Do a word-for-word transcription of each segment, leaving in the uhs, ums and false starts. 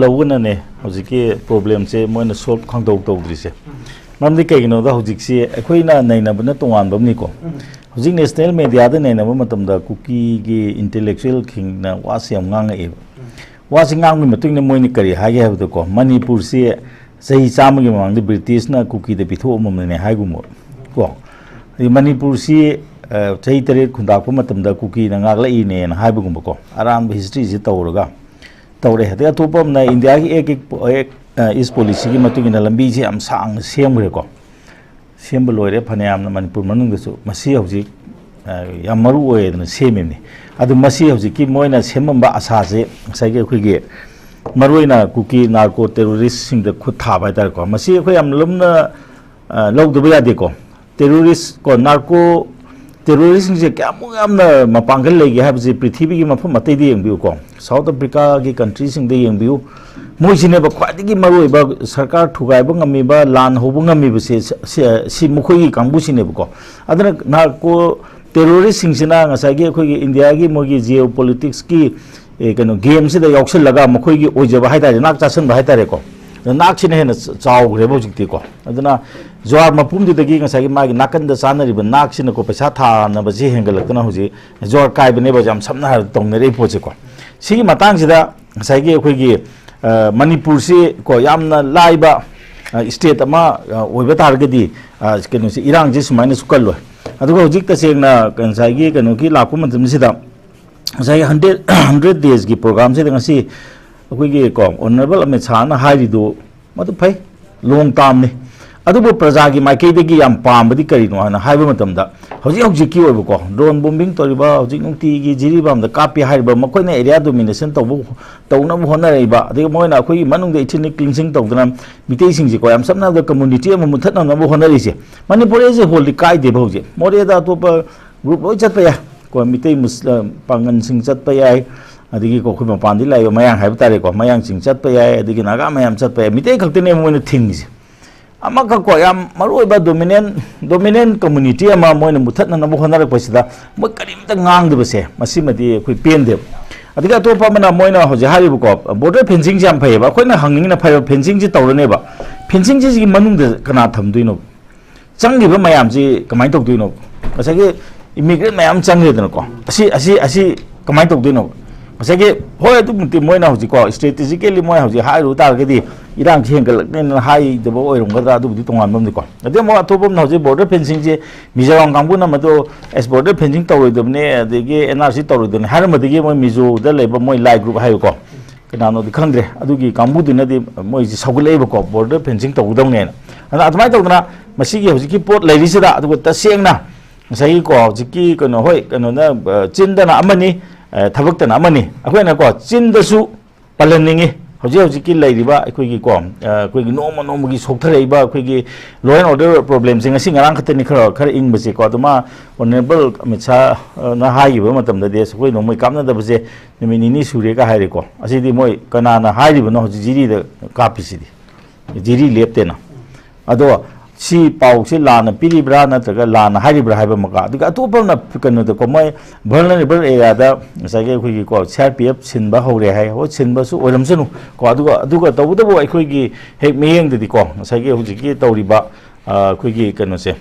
ꯂꯧꯕꯅꯅꯦ ꯍꯧꯖꯤꯛꯀꯤ ꯄ꯭ꯔꯣꯕ꯭ꯂꯦꯝꯁꯦ ꯃꯣꯏꯅ ꯁꯣꯜꯕ ꯈꯪꯗꯧ ꯇꯧꯗ꯭ꯔꯤꯁꯦ꯫ ꯃꯔꯝꯗꯤ ꯀꯩꯒꯤꯅꯣꯗ, ꯍꯧꯖꯤꯛꯁꯤ ꯑꯩꯈꯣꯏꯅ ꯅꯩꯅꯕꯅ ꯇꯣꯉꯥꯟꯕ ꯑꯃꯅꯤꯀꯣ꯫ ꯍꯧꯖꯤꯛ ꯅꯦꯁꯅꯦꯜ ꯃꯦꯗꯤꯌꯥꯗ ꯅꯩꯅꯕ ꯃꯇꯝꯗ ꯀꯨꯀꯤꯒꯤ ꯏꯟꯇꯦꯂꯦꯛꯆꯨꯋꯦꯜꯁꯤꯡꯅ ꯋꯥꯁꯦ ꯌꯥꯝ ꯉꯥꯡꯉꯛꯑꯦꯕ꯫ ꯋꯥꯁꯤ ꯉꯥꯡꯕꯒꯤ ꯃꯇꯨꯡ ꯏꯟꯅ ꯃꯣꯏꯅ ꯀꯔꯤ ꯍꯥꯏꯒꯦ ꯍꯥꯏꯕꯗꯀꯣ, ꯃꯅꯤꯄꯨꯔꯁꯤ ꯆꯍꯤ ꯆꯥꯝꯃꯒꯤ ꯃꯃꯥꯡꯗ ꯕ꯭ꯔꯤꯇꯤꯁꯅ ꯀꯨꯀꯤꯗ ꯄꯤꯊꯣꯛꯑꯝꯃꯕꯅꯦ ꯍꯥꯏꯒꯨꯝꯕ ꯀꯣ꯫ ꯑꯗꯩ ꯃꯅꯤꯄꯨꯔꯁꯤ, ꯑ, ꯆꯍꯤ ꯇꯔꯦꯠ ꯈꯨꯟꯗꯥꯛꯄ ꯃꯇꯝꯗ ꯀꯨꯀꯤꯅ ꯉꯥꯛꯂꯛꯏꯅꯦꯅ ꯍꯥꯏꯕꯒꯨꯝꯕꯀꯣ, ꯑꯔꯥꯟꯕ ꯍꯤꯁꯇ꯭ꯔꯤꯁꯤ ꯇꯧꯔꯒ ꯇꯧꯔꯦ꯫ ꯑꯗꯩ ꯑꯇꯣꯞꯄ ꯑꯃꯅ ꯏꯟꯗꯤꯌꯥꯒꯤ ꯑꯦꯛ, ꯑꯦꯛ, ꯑꯦꯛ, ꯑ, ꯏꯁ ꯄꯣꯂꯤꯁꯤꯒꯤ ꯃꯇꯨꯡ ꯏꯟꯅ ꯂꯝꯕꯤꯁꯤ ꯌꯥꯝ ꯁꯥꯡꯅ ꯁꯦꯝꯈ꯭ꯔꯦꯀꯣ꯫ ꯁꯦꯝꯕ ꯂꯣꯏꯔꯦ ꯐꯅꯌꯥꯝꯅ ꯃꯅꯤꯄꯨꯔ ꯃꯅꯨꯡꯗꯁꯨ꯫ ꯃꯁꯤ ꯍꯧꯖꯤꯛ, ꯑ, ꯌꯥꯝ ꯃꯔꯨ ꯑꯣꯏꯗꯅ ꯁꯦꯝꯃꯤꯕꯅꯤ꯫ ꯑꯗꯨ ꯃꯁꯤ ꯍꯧꯖꯤꯛꯀꯤ ꯃꯣꯏꯅ ꯁꯦꯝꯃꯝꯕ ꯑꯁꯥꯁꯦ ꯉꯁꯥꯏꯒꯤ ꯑꯩꯈꯣꯏꯒꯤ ꯃꯔꯨꯑꯣꯏꯅ ꯀꯨꯀꯤ ꯅꯥꯔꯀꯣ ꯇꯦꯔꯣꯔꯤꯁꯁꯤꯡꯗ ꯈꯨꯠ ꯊꯥꯕ ꯍꯥꯏꯇꯥꯔꯦꯀꯣ꯫ ꯃꯁꯤ ꯑꯩꯈꯣꯏ ꯌꯥꯝ ꯂꯨꯝꯅ, ꯑ, ꯂꯧꯗꯕ ꯌꯥꯗꯦꯀꯣ꯫ ꯇꯦꯔꯣꯔꯤꯁ ꯀꯣ, ꯅꯥꯔꯀꯣ ꯇꯦꯔꯣꯔꯤꯁꯁꯤꯡꯁꯦ ꯀꯌꯥꯃꯨꯛ ꯌꯥꯝꯅ ꯃꯄꯥꯡꯒꯜ ꯂꯩꯒꯦ ꯍꯥꯏꯕꯁꯦ ꯄ꯭ꯔꯤꯊꯤꯕꯤꯒꯤ ꯃꯐꯝ ꯑꯇꯩꯗ ꯌꯦꯡꯕꯤꯌꯨꯀꯣ꯫ ꯁꯥꯎꯠ ꯑꯐ꯭ꯔꯤꯀꯥꯒꯤ ꯀꯟꯇ꯭ꯔꯤꯁꯤꯡꯗ ꯌꯦꯡꯕꯤꯌꯨ꯫ ꯃꯣꯏꯁꯤꯅꯦꯕ ꯈ꯭ꯋꯥꯏꯗꯒꯤ ꯃꯔꯨꯑꯣꯏꯕ ꯁꯔꯀꯥꯔ ꯊꯨꯒꯥꯏꯕ ꯉꯝꯃꯤꯕ, ꯂꯥꯟ ꯍꯧꯕ ꯉꯝꯃꯤꯕꯁꯦ, ꯁ-, ꯁ-, ꯁꯤ ꯃꯈꯣꯏꯒꯤ ꯀꯥꯡꯕꯨꯁꯤꯅꯦꯕꯀꯣ꯫ ꯑꯗꯨꯅ ꯅꯥꯔꯀꯣ ꯇꯦꯔꯣꯔꯤꯁꯁꯤꯡꯁꯤꯅ ꯉꯁꯥꯏꯒꯤ ꯑꯩꯈꯣꯏꯒꯤ ꯏꯟꯗꯤꯌꯥꯒꯤ ꯃꯣꯏꯒꯤ ꯖꯤꯑꯣ ꯄꯣꯂꯤꯇꯤꯛꯁꯀꯤ, ꯑꯦ, ꯀꯩꯅꯣ, ꯒꯦꯝꯁꯤꯗ ꯌꯥꯎꯁꯜꯂꯒ ꯃꯈꯣꯏꯒꯤ ꯑꯣꯏꯖꯕ ꯍꯥꯏꯇꯥꯔꯦ, ꯅꯥꯛ ꯆꯥꯁꯟꯕ ꯍꯥꯏꯇꯥꯔꯦꯀꯣ꯫ ꯑꯗ ꯅꯥꯛꯁꯤꯅ ꯍꯦꯟꯅ ꯆ-, ꯆꯥꯎꯈ꯭ꯔꯦꯕ ꯍꯧꯖꯤꯛꯇꯤꯀꯣ꯫ ꯑꯗꯨꯅ ꯖ꯭ꯋꯥꯔ ꯃꯄꯨꯝꯗꯨꯗꯒꯤ ꯉꯁꯥꯏꯒꯤ ꯃꯥꯒꯤ ꯅꯥꯀꯟꯗ ꯆꯥꯅꯔꯤꯕ ꯅꯥꯛꯁꯤꯅꯀꯣ ꯄꯩꯁꯥ ꯊꯥꯅꯕꯁꯦ ꯍꯦꯟꯒꯠꯂꯛꯇꯅ ꯍꯧꯖꯤꯛ ꯖ꯭ꯋꯥꯔ ꯀꯥꯏꯕꯅꯦꯕ, ꯌꯥꯝ ꯁꯝꯅ ꯍꯥꯏꯔꯕꯗ ꯇꯧꯅꯔꯤꯕ ꯄꯣꯠꯁꯦꯀꯣ꯫ ꯁꯤꯒꯤ ꯃꯇꯥꯡꯁꯤꯗ ꯉꯁꯥꯏꯒꯤ ꯑꯩꯈꯣꯏꯒꯤ, ꯑ, ꯃꯅꯤꯄꯨꯔꯁꯤ ꯀꯣ ꯌꯥꯝꯅ ꯂꯥꯏꯕ, ꯑ, ꯁ꯭ꯇꯦꯠ ꯑꯃ, ꯑ, ꯑꯣꯏꯕ ꯇꯥꯔꯒꯗꯤ, ꯑ, ꯀꯩꯅꯣꯁꯤ, ꯏꯔꯥꯡꯁꯤ ꯁꯨꯃꯥꯏꯅꯁꯨ ꯀꯜꯂꯣꯏ꯫ ꯑꯗꯨꯒ ꯍꯧꯖꯤꯛ ꯇꯁꯦꯡꯅ ꯉꯁꯥꯏꯒꯤ ꯀꯩꯅꯣꯒꯤ ꯂꯥꯛꯄ ꯃꯇꯝꯁꯤꯗ ꯉꯁꯥꯏꯒꯤ ꯍꯟꯗ꯭ꯔꯦꯠ, ꯍꯟꯗ꯭ꯔꯦꯠ ꯗꯦꯖꯀꯤ ꯄ꯭ꯔꯣꯒ꯭ꯔꯥꯝꯁꯤꯗ ꯉꯁꯤ ꯑꯩꯈꯣꯏꯒꯤ ꯀꯣ ꯑꯣꯅꯔꯦꯕꯜ ꯑꯃꯤꯠ ꯁꯥꯍꯅ ꯍꯥꯏꯔꯤꯗꯨ ꯃꯗꯨ ꯐꯩ, ꯂꯣꯡ ꯇꯥꯝꯅꯤ꯫ ꯑꯗꯨꯕꯨ ꯄ꯭ꯔꯖꯥꯒꯤ ꯃꯥꯏꯀꯩꯗꯒꯤ ꯌꯥꯝ ꯄꯥꯝꯕꯗꯤ ꯀꯔꯤꯅꯣ ꯍꯥꯏꯅ ꯍꯥꯏꯕ ꯃꯇꯝꯗ, ꯍꯧꯖꯤꯛ ꯍꯧꯖꯤꯛꯀꯤ ꯑꯣꯏꯕꯀꯣ ꯗ꯭ꯔꯣꯟ ꯕꯣꯝꯕꯤꯡ ꯇꯧꯔꯤꯕ, ꯍꯧꯖꯤꯛ ꯅꯨꯡꯇꯤꯒꯤ ꯖꯤꯔꯤꯕꯥꯝꯗ ꯀꯥꯞꯄꯤ ꯍꯥꯏꯔꯤꯕ, ꯃꯈꯣꯏꯅ ꯑꯦꯔꯤꯌꯥ ꯗꯣꯃꯤꯅꯦꯁꯟ ꯇꯧꯕ, ꯇꯧꯅꯕ ꯍꯣꯠꯅꯔꯛꯏꯕ, ꯑꯗꯒꯤ ꯃꯣꯏꯅ ꯑꯩꯈꯣꯏꯒꯤ ꯃꯅꯨꯡꯗ ꯏꯊꯤꯅꯤꯛ ꯀ꯭ꯂꯤꯟꯁꯤꯡ ꯇꯧꯗꯅ ꯃꯤꯇꯩꯁꯤꯡꯁꯤꯀꯣ, ꯌꯥꯝ ꯁꯝꯅ ꯍꯥꯏꯔꯕꯗ ꯀꯝꯃꯨꯅꯤꯇꯤ ꯑꯃ ꯃꯨꯠꯊꯠꯅꯅꯕ ꯍꯣꯠꯅꯔꯤꯁꯦ, ꯃꯅꯤꯄꯨꯔ ꯑꯦꯁ ꯑꯦ ꯍꯣꯜꯗꯤ ꯀꯥꯏꯗꯦꯕ꯫ ꯍꯧꯖꯤꯛ ꯃꯣꯔꯦꯗ ꯑꯇꯣꯞꯄ ꯒ꯭ꯔꯨꯞ ꯂꯣꯏ ꯆꯠꯄ ꯌꯥꯏ ꯀꯣ, ꯃꯤꯇꯩ ꯃꯨꯁ-, ꯑ, ꯄꯥꯡꯒꯟꯁꯤꯡ ꯆꯠꯄ ꯌꯥꯏ, ꯑꯗꯒꯤꯀꯣ ꯑꯩꯈꯣꯏ ꯃꯄꯥꯟꯗꯤ ꯂꯥꯛꯏꯕ ꯃꯌꯥꯡ ꯍꯥꯏꯕ ꯇꯥꯔꯦꯀꯣ, ꯃꯌꯥꯡꯁꯤꯡ ꯆꯠꯄ ꯌꯥꯏ, ꯑꯗꯒꯤ ꯅꯥꯒꯥ ꯃꯌꯥꯝ ꯆꯠꯄ ꯌꯥꯏ, ꯃꯤꯇꯩ ꯈꯛꯇꯅꯦꯕ ꯃꯣꯏꯅ ꯊꯤꯡꯉꯤꯁꯦ꯫ ꯑꯃꯈꯛ ꯀꯣ, ꯌꯥꯝ ꯃꯔꯨꯑꯣꯏꯕ ꯗꯣꯃꯤꯅꯦꯟ, ꯗꯣꯃꯤꯅꯦꯟ ꯀꯝꯃꯨꯅꯤꯇꯤ ꯑꯃ ꯃꯣꯏꯅ ꯃꯨꯠꯊꯠꯅꯅꯕ ꯍꯣꯠꯅꯔꯛꯄꯁꯤꯗ ꯃꯣꯏ ꯀꯔꯤꯝꯇ ꯉꯥꯡꯗꯕꯁꯦ, ꯃꯁꯤꯃꯗꯤ ꯑꯩꯈꯣꯏ ꯄꯦꯟꯗꯦꯕ꯫ ꯑꯗꯒꯤ ꯑꯇꯣꯞꯄ ꯑꯃꯅ ꯃꯣꯏꯅ ꯍꯧꯖꯤꯛ ꯍꯥꯏꯔꯤꯕꯀꯣ, ꯕꯣꯔꯗꯔ ꯐꯦꯟꯁꯤꯡꯁꯦ ꯌꯥꯝ ꯐꯩꯌꯦꯕ, ꯑꯩꯈꯣꯏꯅ ꯍꯪꯅꯤꯡꯉꯤꯅ ꯐꯩꯕ, ꯐꯦꯟꯁꯤꯡꯁꯦ ꯇꯧꯔꯅꯦꯕ, ꯐꯦꯟꯁꯤꯡꯁꯤꯒꯤ ꯃꯅꯨꯡꯗ ꯀꯅꯥ ꯊꯝꯗꯣꯏꯅꯣ? ꯆꯪꯈꯤꯕ ꯃꯌꯥꯝꯁꯤ ꯀꯃꯥꯏꯅ ꯇꯧꯗꯣꯏꯅꯣ? ꯉꯁꯥꯏꯒꯤ ꯏꯃꯤꯒ꯭ꯔꯦꯟ ꯃꯌꯥꯝ ꯆꯪꯈ꯭ꯔꯦꯗꯅꯀꯣ, ꯑꯁꯤ ꯑꯁꯤ ꯑꯁꯤ ꯀꯃꯥꯏꯅ ꯇꯧꯗꯣꯏꯅꯣ? ꯉꯁꯥꯏꯒꯤ, ꯍꯣꯏ, ꯑꯗꯨꯃꯛꯇꯤ ꯃꯣꯏꯅ ꯍꯧꯖꯤꯛꯀꯣ, ꯏꯁꯇ꯭ꯔꯦꯇꯦꯖꯤꯀꯦꯜꯂꯤ ꯃꯣꯏ ꯍꯧꯖꯤꯛ ꯍꯥꯏꯔꯨ ꯇꯥꯔꯒꯗꯤ ꯏꯔꯥꯡꯁꯤ ꯍꯦꯟꯒꯠꯂꯛꯅꯦꯅ ꯍꯥꯏꯗꯕ ꯑꯣꯏꯔꯝꯒꯗ꯭ꯔꯥ, ꯑꯗꯨꯕꯨꯗꯤ ꯇꯣꯉꯥꯟꯕ ꯑꯃꯅꯤꯀꯣ꯫ ꯑꯗꯩ ꯑꯃꯨꯛ ꯑꯇꯣꯞꯄ ꯑꯃꯅ ꯍꯧꯖꯤꯛ ꯕꯣꯔꯗꯔ ꯐꯦꯟꯁꯤꯡꯁꯦ ꯃꯤꯖꯣꯔꯥꯝ ꯀꯥꯡꯕꯨꯅ ꯃꯗꯨ ꯑꯦꯁ ꯕꯣꯔꯗꯔ ꯐꯦꯟꯁꯤꯡ ꯇꯧꯔꯣꯏꯗꯕꯅꯦ, ꯑꯗꯒꯤ ꯑꯦꯟ ꯑꯥꯔ ꯁꯤ ꯇꯧꯔꯣꯏꯗꯕꯅꯦ ꯍꯥꯏꯔꯝꯕꯗꯒꯤ ꯃꯣꯏ ꯃꯤꯖꯣꯗ ꯂꯩꯕ ꯃꯣꯏ ꯂꯥꯏ ꯒ꯭ꯔꯨꯞ ꯍꯥꯏꯕꯀꯣ, ꯀꯅꯥꯅꯣꯗꯤ ꯈꯪꯗ꯭ꯔꯦ, ꯑꯗꯨꯒꯤ ꯀꯥꯡꯕꯨꯗꯨꯅꯗꯤ ꯃꯣꯏꯁꯤ ꯁꯧꯒꯠꯂꯛꯏꯕꯀꯣ, ꯕꯣꯔꯗꯔ ꯐꯦꯟꯁꯤꯡ ꯇꯧꯒꯗꯧꯅꯦꯅ꯫ ꯑꯗꯨꯅ ꯑꯗꯨꯃꯥꯏꯅ ꯇꯧꯗꯅ ꯃꯁꯤꯒꯤ ꯍꯧꯖꯤꯛꯀꯤ ꯄꯣꯠ ꯂꯩꯔꯤꯁꯤꯗ, ꯑꯗꯨꯒ ꯇꯁꯦꯡꯅ ꯉꯁꯥꯏꯒꯤꯀꯣ, ꯍꯧꯖꯤꯛꯀꯤ ꯀꯩꯅꯣ, ꯍꯣꯏ, ꯀꯩꯅꯣꯅ, ꯑ, ꯆꯤꯟꯗꯅ ꯑꯃꯅꯤ, ꯑ, ꯊꯕꯛꯇꯅ ꯑꯃꯅꯤ꯫ ꯑꯩꯈꯣꯏꯅꯀꯣ, ꯆꯤꯟꯗꯁꯨ ꯄꯜꯍꯟꯅꯤꯡꯉꯤ꯫ ꯍꯧꯖꯤꯛ ꯍꯧꯖꯤꯛꯀꯤ ꯂꯩꯔꯤꯕ ꯑꯩꯈꯣꯏꯒꯤꯀꯣ, ꯑ, ꯑꯩꯈꯣꯏꯒꯤ ꯅꯣꯡꯃ ꯅꯣꯡꯃꯒꯤ ꯁꯣꯛꯊꯔꯛꯏꯕ ꯑꯩꯈꯣꯏꯒꯤ law and order problemꯁꯦ ꯉꯁꯤ ꯉꯔꯥꯡ ꯈꯛꯇꯅꯤ ꯈꯔ, ꯈꯔ ꯏꯪꯕꯁꯦꯀꯣ꯫ ꯑꯗꯨ ꯃꯥ Honourable ꯑꯃꯤꯠ ꯁꯥꯍꯅ ꯍꯥꯏꯈꯤꯕ ꯃꯇꯝꯗꯗꯤ, ꯑꯁ, ꯑꯩꯈꯣꯏ ꯅꯣꯡꯃꯩ ꯀꯥꯞꯅꯗꯕꯁꯦ ꯅꯨꯃꯤꯠ ꯅꯤꯅꯤ ꯁꯨꯔꯦꯒ ꯍꯥꯏꯔꯦꯀꯣ꯫ ꯑꯁꯤꯗꯤ ꯃꯣꯏ ꯀꯅꯥꯅ ꯍꯥꯏꯔꯤꯕꯅꯣ ꯍꯧꯖꯤꯛ ꯖꯤꯔꯤꯗ ꯀꯥꯞꯄꯤꯁꯤꯗꯤ? ꯖꯤꯔꯤ ꯂꯦꯞꯇꯦꯅ꯫ ꯑꯗꯣ ꯁꯤ ꯄꯥꯎꯁꯤ ꯂꯥꯟꯅ ꯄꯤꯔꯤꯕ꯭ꯔꯥ ꯅꯠꯇ꯭ꯔꯒ ꯂꯥꯟꯅ ꯍꯥꯏꯔꯤꯕ꯭ꯔꯥ ꯍꯥꯏꯕ ꯑꯃꯒ, ꯑꯗꯨꯒ ꯑꯇꯣꯞꯄ ꯑꯃꯅ ꯀꯩꯅꯣꯗꯀꯣ, ꯃꯣꯏ vulnerable areaꯗ ꯉꯁꯥꯏꯒꯤ ꯑꯩꯈꯣꯏꯒꯤꯀꯣ, ꯁꯤ ꯑꯥꯔ ꯄꯤ ꯑꯦꯐ ꯁꯤꯟꯕ ꯍꯧꯔꯦ ꯍꯥꯏ꯫ ꯍꯣꯏ, ꯁꯤꯟꯕꯁꯨ ꯑꯣꯏꯔꯝꯁꯅꯨ ꯀꯣ, ꯑꯗꯨꯒ, ꯑꯗꯨꯒ ꯇꯧꯕꯇꯕꯨ ꯑꯩꯈꯣꯏꯒꯤ ꯍꯦꯛ ꯃꯤꯠꯌꯦꯡꯗꯗꯤꯀꯣ, ꯉꯁꯥꯏꯒꯤ ꯍꯧꯖꯤꯛꯀꯤ ꯇꯧꯔꯤꯕ, ꯑ, ꯑꯩꯈꯣꯏꯒꯤ ꯀꯩꯅꯣꯁꯦ,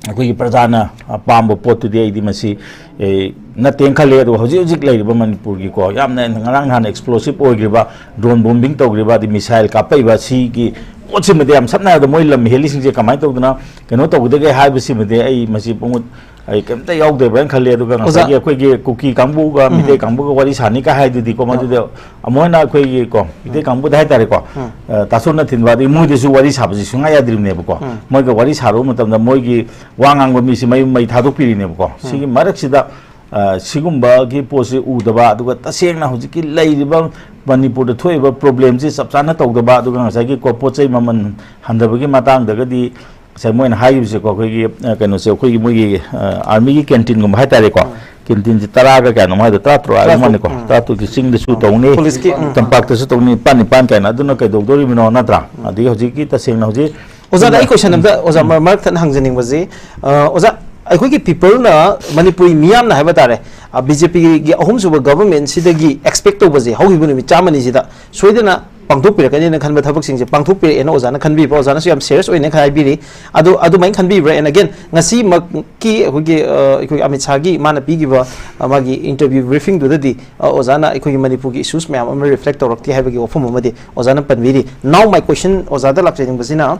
ꯑꯩꯈꯣꯏꯒꯤ ꯄ꯭ꯔꯖꯥꯅ, ꯑ, ꯄꯥꯝꯕ ꯄꯣꯠꯇꯨꯗꯤ ꯑꯩꯗꯤ ꯃꯁꯤ, ꯑꯦ, ꯅꯠꯇꯦꯅ ꯈꯜꯂꯦ꯫ ꯑꯗꯨꯒ ꯍꯧꯖꯤꯛ ꯍꯧꯖꯤꯛ ꯂꯩꯔꯤꯕ ꯃꯅꯤꯄꯨꯔꯒꯤꯀꯣ, ꯌꯥꯝꯅ ꯉꯔꯥꯡ ꯅꯍꯥꯟ explosive ꯑꯣꯏꯈ꯭ꯔꯤꯕ, drone bombing ꯇꯧꯈ꯭ꯔꯤꯕ, ꯑꯗꯩ missile ꯀꯥꯞꯄꯛꯏꯕ, ꯁꯤꯒꯤ ꯄꯣꯠꯁꯤꯃꯗꯤ ꯌꯥꯝ ꯁꯝꯅ ꯍꯥꯏꯔꯕꯗ ꯃꯣꯏ ꯂꯝ ꯍꯦꯜꯂꯤꯁꯤꯡꯁꯦ ꯀꯃꯥꯏꯅ ꯇꯧꯗꯅ ꯀꯩꯅꯣ ꯇꯧꯒꯗꯒꯦ ꯍꯥꯏꯕꯁꯤꯃꯗꯤ ꯑꯩ ꯃꯁꯤ ꯄꯨꯡꯃꯨꯠ ꯑꯩ ꯀꯩꯝꯇ ꯌꯥꯎꯗꯕ꯭ꯔꯥꯅ ꯈꯜꯂꯦ꯫ ꯑꯗꯨꯒ ꯑꯣꯖꯥ꯫ ꯉꯁꯥꯏꯒꯤ ꯑꯩꯈꯣꯏꯒꯤ ꯀꯨꯀꯤ ꯀꯥꯡꯕꯨꯒ ꯎꯝ꯫ ꯃꯤꯇꯩ ꯀꯥꯡꯕꯨꯒ ꯋꯥꯔꯤ ꯁꯥꯅꯤꯒ ꯍꯥꯏꯗꯨꯗꯤꯀꯣ, ꯃꯗꯨꯗ ꯑꯃꯨꯛ ꯍꯟꯅ ꯑꯩꯈꯣꯏꯒꯤ ꯀꯣ, ꯃꯤꯇꯩ ꯀꯥꯡꯕꯨꯗ ꯍꯥꯏꯇꯥꯔꯦꯀꯣ, ꯎꯝ꯫ ꯑ, ꯇꯥꯁꯣ ꯅꯊꯤꯟꯕ, ꯑꯗꯩ ꯃꯣꯏꯗꯁꯨ ꯋꯥꯔꯤ ꯁꯥꯕꯁꯤ ꯁꯨꯡꯌꯥ ꯌꯥꯗ꯭ꯔꯤꯕꯅꯦꯕꯀꯣ꯫ ꯎꯝ꯫ ꯃꯣꯏꯒ ꯋꯥꯔꯤ ꯁꯥꯔꯨꯕ ꯃꯇꯝꯗ ꯃꯣꯏꯒꯤ ꯋꯥ ꯉꯥꯡꯕ ꯃꯤꯁꯤ ꯃꯌꯨꯝ ꯃꯩ ꯊꯥꯗꯣꯛꯄꯤꯔꯤꯅꯦꯕꯀꯣ꯫ ꯎꯝ꯫ ꯁꯤꯒꯤ ꯃꯔꯛꯁꯤꯗ, ꯑ, ꯁꯤꯒꯨꯝꯕꯒꯤ ꯄꯣꯠꯁꯤ ꯎꯗꯕ, ꯑꯗꯨꯒ ꯇꯁꯦꯡꯅ ꯍꯧꯖꯤꯛꯀꯤ ꯂꯩꯔꯤꯕ ꯃꯅꯤꯄꯨꯔꯗ ꯊꯣꯛꯏꯕ problemꯁꯤ ꯆꯞ ꯆꯥꯅ ꯇꯧꯗꯕ, ꯑꯗꯨꯒ ꯉꯁꯥꯏꯒꯤ ꯀꯣ, ꯄꯣꯠ ꯆꯩ ꯃꯃꯜ ꯍꯟꯊꯕꯒꯤ ꯃꯇꯥꯡꯗꯒꯗꯤ ꯉꯁꯥꯏ ꯃꯣꯏꯅ ꯍꯥꯏꯈꯤꯕꯁꯦꯀꯣ, ꯑꯩꯈꯣꯏꯒꯤ, ꯑ, ꯀꯩꯅꯣꯁꯦ, ꯑꯩꯈꯣꯏꯒꯤ ꯃꯣꯏꯒꯤ, ꯑ, armyꯒꯤ canteenꯒꯨꯝꯕ ꯍꯥꯏꯇꯥꯔꯦꯀꯣ, ꯎꯝ꯫ Canteenꯁꯦ ꯇꯔꯥꯒ ꯀꯌꯥꯅꯣ ꯍꯥꯏꯗꯣ, ꯇꯔꯥꯇꯔꯨꯛ ꯍꯥꯏꯕ ꯇꯔꯥꯇꯔꯨꯛ, ꯃꯥꯅꯤꯀꯣ, ꯎꯝ꯫ ꯇꯔꯥꯇꯔꯨꯛꯁꯦ ꯆꯤꯡꯗꯁꯨ ꯎꯝ꯫ ꯇꯧꯅꯤ, Policeꯀꯤ, ꯎꯝ꯫ ꯇꯝꯄꯥꯛꯇꯁꯨ ꯇꯧꯅꯤ, ꯅꯤꯄꯥꯟ ꯅꯤꯄꯥꯟ ꯀꯥꯏꯅ, ꯑꯗꯨꯅ ꯀꯩꯗꯧꯗꯣꯔꯤꯕꯅꯣ ꯅꯠꯇ꯭ꯔꯥ? ꯎꯝ꯫ ꯑꯗꯒꯤ ꯍꯧꯖꯤꯛꯀꯤ ꯇꯁꯦꯡꯅ ꯍꯧꯖꯤꯛ ꯑꯣꯖꯥꯗ ꯑꯩ question ꯑꯝꯇ, ꯑꯣꯖꯥ, ꯎꯝ꯫ ꯃꯔꯛ ꯊꯠꯅ ꯍꯪꯖꯅꯤꯡꯕꯁꯤ, ꯑ, ꯑꯣꯖꯥ, ꯑꯩꯈꯣꯏꯒꯤ ꯄꯤꯄꯜꯅ, ꯃꯅꯤꯄꯨꯔꯤ ꯃꯤꯌꯥꯝꯅ ꯍꯥꯏꯕ ꯇꯥꯔꯦ, ꯕꯤ ꯖꯦ ꯄꯤꯒꯤ ꯑꯍꯨꯝꯁꯨꯕ ꯒꯚꯔꯟꯃꯦꯟꯁꯤꯗꯒꯤ ꯑꯦꯛꯁꯄꯦꯛ ꯇꯧꯕꯁꯦ ꯍꯧꯈꯤꯕ ꯅꯨꯃꯤꯠ ꯆꯥꯝꯃꯅꯤꯁꯤꯗ ꯁꯣꯏꯗꯅ ꯄꯥꯡꯊꯣꯛꯄꯤꯔꯛꯀꯅꯤꯅ ꯈꯟꯕ ꯊꯕꯛꯁꯤꯡꯁꯦ ꯄꯥꯡꯊꯣꯛꯄꯤꯔꯛꯑꯦꯅ ꯑꯣꯖꯥꯅ ꯈꯟꯕꯤꯕ꯭ꯔꯥ? ꯑꯣꯖꯥꯅꯁꯨ ꯌꯥꯝ ꯁꯦꯔꯤꯌꯁ ꯑꯣꯏꯅ ꯍꯥꯏꯕꯤꯔꯤ꯫ ꯑꯗꯨ ꯑꯗꯨꯃꯥꯏꯅ ꯈꯟꯕꯤꯕ꯭ꯔꯥ? And again, ꯉꯁꯤꯃꯛꯀꯤ ꯑꯩꯈꯣꯏꯒꯤ, ꯑ, ꯑꯩꯈꯣꯏ ꯑꯃꯤꯠ ꯁꯥꯍꯒꯤ ꯃꯥꯅ ꯄꯤꯈꯤꯕ, ꯑ, ꯃꯥꯒꯤ ꯏꯟꯇꯔꯚ꯭ꯌꯨ ꯕ꯭ꯔꯤꯐꯤꯡꯗꯨꯗꯗꯤ, ꯑ, ꯑꯣꯖꯥꯅ ꯑꯩꯈꯣꯏꯒꯤ ꯃꯅꯤꯄꯨꯔꯒꯤ ꯏꯁꯨꯁ ꯃꯌꯥꯝ ꯑꯃ ꯔꯤꯐ꯭ꯂꯦꯛ ꯇꯧꯔꯛꯇꯦ ꯍꯥꯏꯕꯒꯤ ꯋꯥꯐꯝ ꯑꯃꯗꯤ ꯑꯣꯖꯥꯅ ꯄꯟꯕꯤꯔꯤ꯫ Now my question ꯑꯣꯖꯥꯗ ꯂꯥꯛꯆꯅꯤꯡꯕꯁꯤꯅ,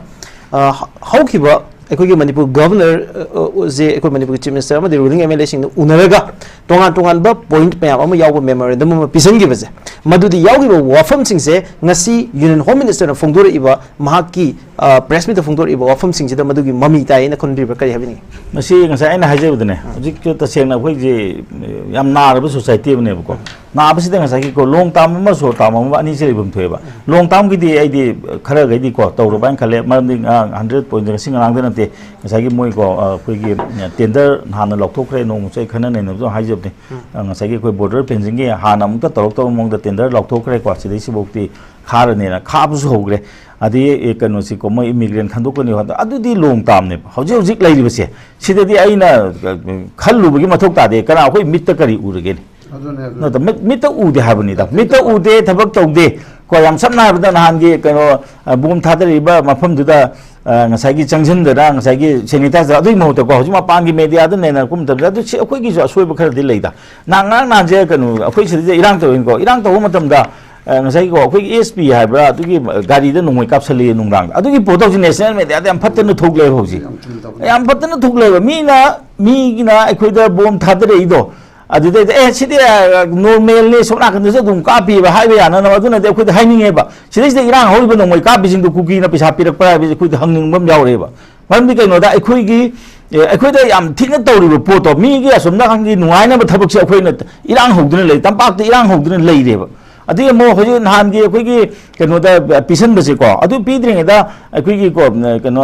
ꯑ, ꯍꯧꯈꯤꯕ ꯑꯩꯈꯣꯏꯒꯤ ꯃꯅꯤꯄꯨꯔ ꯒꯚꯔꯅꯔ, ꯑ, ꯁꯦ ꯑꯩꯈꯣꯏ ꯃꯅꯤꯄꯨꯔꯒꯤ ꯆꯤꯐ ꯃꯤꯅꯤꯁꯇꯔ ꯑꯃꯗꯤ ꯔꯨꯂꯤꯡ ꯑꯦꯝ ꯑꯦꯜ ꯑꯦꯁꯤꯡꯅ ꯎꯅꯔꯒ ꯇꯣꯉꯥꯟ ꯇꯣꯉꯥꯟꯕ ꯄꯣꯏꯟꯠ ꯃꯌꯥꯝ ꯑꯃ ꯌꯥꯎꯕ ꯃꯦꯃꯣꯔꯦꯟꯗꯝ ꯑꯃ ꯄꯤꯁꯤꯟꯈꯤꯕꯁꯦ, ꯃꯗꯨꯗꯤ ꯌꯥꯎꯈꯤꯕ ꯋꯥꯐꯝꯁꯤꯡꯁꯦ ꯉꯁꯤ ꯌꯨꯅꯤꯌꯟ ꯍꯣꯝ ꯃꯤꯅꯤꯁꯇꯔꯅ ꯐꯣꯡꯗꯣꯔꯛꯏꯕ, ꯃꯍꯥꯛꯀꯤ, ꯑ, ꯄ꯭ꯔꯦꯁ ꯃꯤꯠꯇ ꯐꯣꯡꯗꯣꯔꯛꯏꯕ ꯋꯥꯐꯝꯁꯤꯡꯁꯤꯗ ꯃꯗꯨꯒꯤ ꯃꯃꯤ ꯇꯥꯏ ꯍꯥꯏꯅ ꯈꯟꯕꯤꯕ꯭ꯔꯥ? ꯀꯔꯤ ꯍꯥꯏꯕꯤꯅꯤꯡꯉꯤ? ꯃꯁꯤ ꯉꯁꯥꯏ ꯑꯩꯅ ꯍꯥꯏꯖꯕꯗꯨꯅꯦ, ꯍꯧꯖꯤꯛꯁꯨ ꯇꯁꯦꯡꯅ ꯑꯩꯈꯣꯏꯁꯦ ꯌꯥꯝ ꯅꯥꯔꯕ ꯁꯣꯁꯥꯏꯇꯤ ꯑꯃꯅꯦꯕꯀꯣ꯫ ꯅꯥꯕꯁꯤꯗ ꯉꯁꯥꯏꯒꯤꯀꯣ, ꯂꯣꯡ ꯇꯥꯝ ꯑꯃ ꯁꯣꯔꯠ ꯇꯥꯝ ꯑꯃ ꯑꯅꯤꯁꯦ ꯂꯩꯐꯝ ꯊꯣꯛꯑꯦꯕ꯫ ꯂꯣꯡ ꯇꯥꯝꯒꯤꯗꯤ ꯑꯩꯗꯤ ꯈꯔꯒꯩꯗꯤꯀꯣ ꯇꯧꯔꯕ ꯍꯥꯏꯅ ꯈꯜꯂꯦ, ꯃꯔꯝꯗꯤ ꯉꯔꯥꯡ ꯍꯟꯗ꯭ꯔꯦꯠ ꯄꯣꯏꯟꯠ, ꯉꯁꯤ ꯉꯔꯥꯡꯗ ꯅꯠꯇꯦ, ꯉꯁꯥꯏꯒꯤ ꯃꯣꯏꯀꯣ, ꯑ, ꯑꯩꯈꯣꯏꯒꯤ ꯇꯦꯟꯗꯔ ꯍꯥꯟꯅ ꯂꯧꯊꯣꯛꯈ꯭ꯔꯦ, ꯅꯣꯡꯃꯁꯨ ꯑꯩ ꯈꯟꯅ ꯅꯩꯅꯕꯁꯨ ꯍꯥꯏꯖꯕꯅꯤ꯫ ꯑ, ꯉꯁꯥꯏꯒꯤ ꯑꯩꯈꯣꯏ ꯕꯣꯔꯗꯔ ꯐꯦꯟꯁꯤꯡꯒꯤ ꯍꯥꯟꯅ ꯑꯃꯨꯛꯇ ꯇꯧꯔꯛꯇꯕ ꯃꯑꯣꯡꯗ ꯇꯦꯟꯗꯔ ꯂꯧꯊꯣꯛꯈ꯭ꯔꯦꯀꯣ, ꯁꯤꯗꯩꯁꯤꯐꯥꯎꯗꯤ ꯈꯥꯔꯅꯦꯅ ꯈꯥꯕꯁꯨ ꯍꯧꯈ꯭ꯔꯦ꯫ ꯑꯗꯩ, ꯑꯦ, ꯀꯩꯅꯣꯁꯤꯀꯣ, ꯃꯣꯏ ꯏꯃꯤꯒ꯭ꯔꯦꯟ ꯈꯟꯗꯣꯛꯀꯅꯤ ꯍꯥꯏꯕꯗꯣ, ꯑꯗꯨꯗꯤ ꯂꯣꯡ ꯇꯥꯝꯅꯦꯕ꯫ ꯍꯧꯖꯤꯛ ꯍꯧꯖꯤꯛ ꯂꯩꯔꯤꯕꯁꯦ, ꯁꯤꯗꯗꯤ ꯑꯩꯅ, ꯑ, ꯈꯜꯂꯨꯕꯒꯤ ꯃꯊꯧ ꯇꯥꯗꯦ꯫ ꯀꯅꯥ, ꯑꯩꯈꯣꯏ ꯃꯤꯠꯇ ꯀꯔꯤ ꯎꯔꯒꯦꯅꯦ? ꯑꯗꯨꯅꯦ, ꯑꯗꯨꯅꯦ꯫ ꯅꯠꯇ꯭ꯔ? ꯃꯤꯠ, ꯃꯤꯠꯇ ꯎꯗꯦ ꯍꯥꯏꯕꯅꯤꯗ꯫ ꯃꯤꯠꯇ ꯎꯗꯦ, ꯊꯕꯛ ꯇꯧꯗꯦ꯫ ꯀꯣ, ꯌꯥꯝ ꯁꯝꯅ ꯍꯥꯏꯔꯕꯗ, ꯅꯍꯥꯟꯒꯤ ꯀꯩꯅꯣ, ꯑ, ꯕꯣꯝ ꯊꯥꯗꯔꯛꯏꯕ ꯃꯐꯝꯗꯨꯗ, ꯑ, ꯉꯁꯥꯏꯒꯤ ꯆꯪꯁꯤꯟꯗꯅ, ꯉꯁꯥꯏꯒꯤ ꯁꯦꯅꯤꯇꯥꯏꯖꯔ, ꯑꯗꯨꯒꯤ ꯃꯍꯨꯠꯇꯀꯣ, ꯍꯧꯖꯤꯛ ꯃꯄꯥꯟꯒꯤ ꯃꯦꯗꯤꯌꯥꯗ ꯅꯩꯅꯔꯛꯄ ꯃꯇꯝꯗ, ꯑꯗꯨ ꯁꯤ ꯑꯩꯈꯣꯏꯒꯤꯁꯨ ꯑꯁꯣꯏꯕ ꯈꯔꯗꯤ ꯂꯩꯗ꯫ ꯅꯍꯥꯟ, ꯉꯔꯥꯡ ꯅꯍꯥꯟꯁꯦ ꯀꯩꯅꯣ, ꯑꯩꯈꯣꯏ ꯁꯤꯗꯩꯗ ꯏꯔꯥꯡ ꯇꯧꯋꯤꯅꯀꯣ, ꯏꯔꯥꯡ ꯇꯧꯕ ꯃꯇꯝꯗ, ꯑ, ꯉꯁꯥꯏꯒꯤꯀꯣ, ꯑꯩꯈꯣꯏꯒꯤ ꯑꯦꯁ ꯄꯤ ꯍꯥꯏꯕ꯭ꯔꯥ, ꯑꯗꯨꯒꯤ ꯒꯥꯔꯤꯗ ꯅꯣꯡꯃꯩ ꯀꯥꯞꯁꯜꯂꯛꯑꯦ ꯅꯨꯡꯗꯥꯡꯗ꯫ ꯑꯗꯨꯒꯤ ꯄꯣꯠꯇꯣ ꯍꯧꯖꯤꯛ ꯅꯦꯁꯅꯦꯜ ꯃꯦꯗꯤꯌꯥꯗ ꯌꯥꯝ ꯐꯠꯇꯅ ꯊꯣꯛꯂꯛꯑꯦꯕ ꯍꯧꯖꯤꯛ꯫ ꯌꯥꯝ ꯊꯤꯅ ꯇꯧꯕꯅꯦ꯫ ꯌꯥꯝ ꯐꯠꯇꯅ ꯊꯣꯛꯂꯛꯑꯦꯕ꯫ ꯃꯤꯅ, ꯃꯤꯒꯤꯅ ꯑꯩꯈꯣꯏꯗ ꯕꯣꯝ ꯊꯥꯗꯔꯛꯏꯗꯣ, ꯑꯗꯨꯗꯩꯗ, "ꯑꯦ, ꯁꯤꯗꯤ, ꯑ, ꯅꯣꯔꯃꯦꯜꯅꯤ, ꯁꯣꯝ ꯅꯥꯀꯟꯗꯁꯨ ꯑꯗꯨꯝ ꯀꯥꯞꯄꯤꯕ" ꯍꯥꯏꯕ ꯌꯥꯅꯅꯕ꯫ ꯑꯗꯨꯅꯗꯤ ꯑꯩꯈꯣꯏꯗ ꯍꯥꯏꯅꯤꯡꯉꯦꯕ꯫ ꯁꯤꯗꯩꯁꯤꯗ ꯏꯔꯥꯡ ꯍꯧꯔꯤꯕ ꯅꯣꯡꯃꯩ ꯀꯥꯞꯄꯤꯁꯤꯡꯗꯣ ꯀꯨꯀꯤꯅ ꯄꯩꯁꯥ ꯄꯤꯔꯛꯄ꯭ꯔꯥ ꯍꯥꯏꯕꯁꯤ ꯑꯩꯈꯣꯏꯗ ꯍꯪꯅꯤꯡꯕ ꯑꯃ ꯌꯥꯎꯔꯛꯑꯦꯕ꯫ ꯃꯔꯝꯗꯤ ꯀꯩꯅꯣꯗ, ꯑꯩꯈꯣꯏꯒꯤ, ꯑꯦ, ꯑꯩꯈꯣꯏꯗ ꯌꯥꯝ ꯊꯤꯅ ꯇꯧꯔꯤꯕ ꯄꯣꯠꯇꯣ, ꯃꯤꯒꯤ ꯑꯁꯣꯝ ꯅꯥꯀꯟꯒꯤ ꯅꯨꯡꯉꯥꯏꯅꯕ ꯊꯕꯛꯁꯦ ꯑꯩꯈꯣꯏꯅ ꯏꯔꯥꯡ ꯍꯧꯗꯨꯅ ꯂꯩ, ꯇꯝꯄꯥꯛꯇ ꯏꯔꯥꯡ ꯍꯧꯗꯨꯅ ꯂꯩꯔꯦꯕ꯫ ꯑꯗꯨꯒꯤ ꯑꯃꯨꯛ ꯍꯧꯖꯤꯛ ꯅꯍꯥꯟꯒꯤ ꯑꯩꯈꯣꯏꯒꯤ ꯀꯩꯅꯣꯗ ꯄꯤꯁꯟꯕꯁꯦꯀꯣ, ꯑꯗꯨ ꯄꯤꯗ꯭ꯔꯤꯉꯩꯗ ꯑꯩꯈꯣꯏꯒꯤ ꯀꯣ, ꯀꯩꯅꯣ,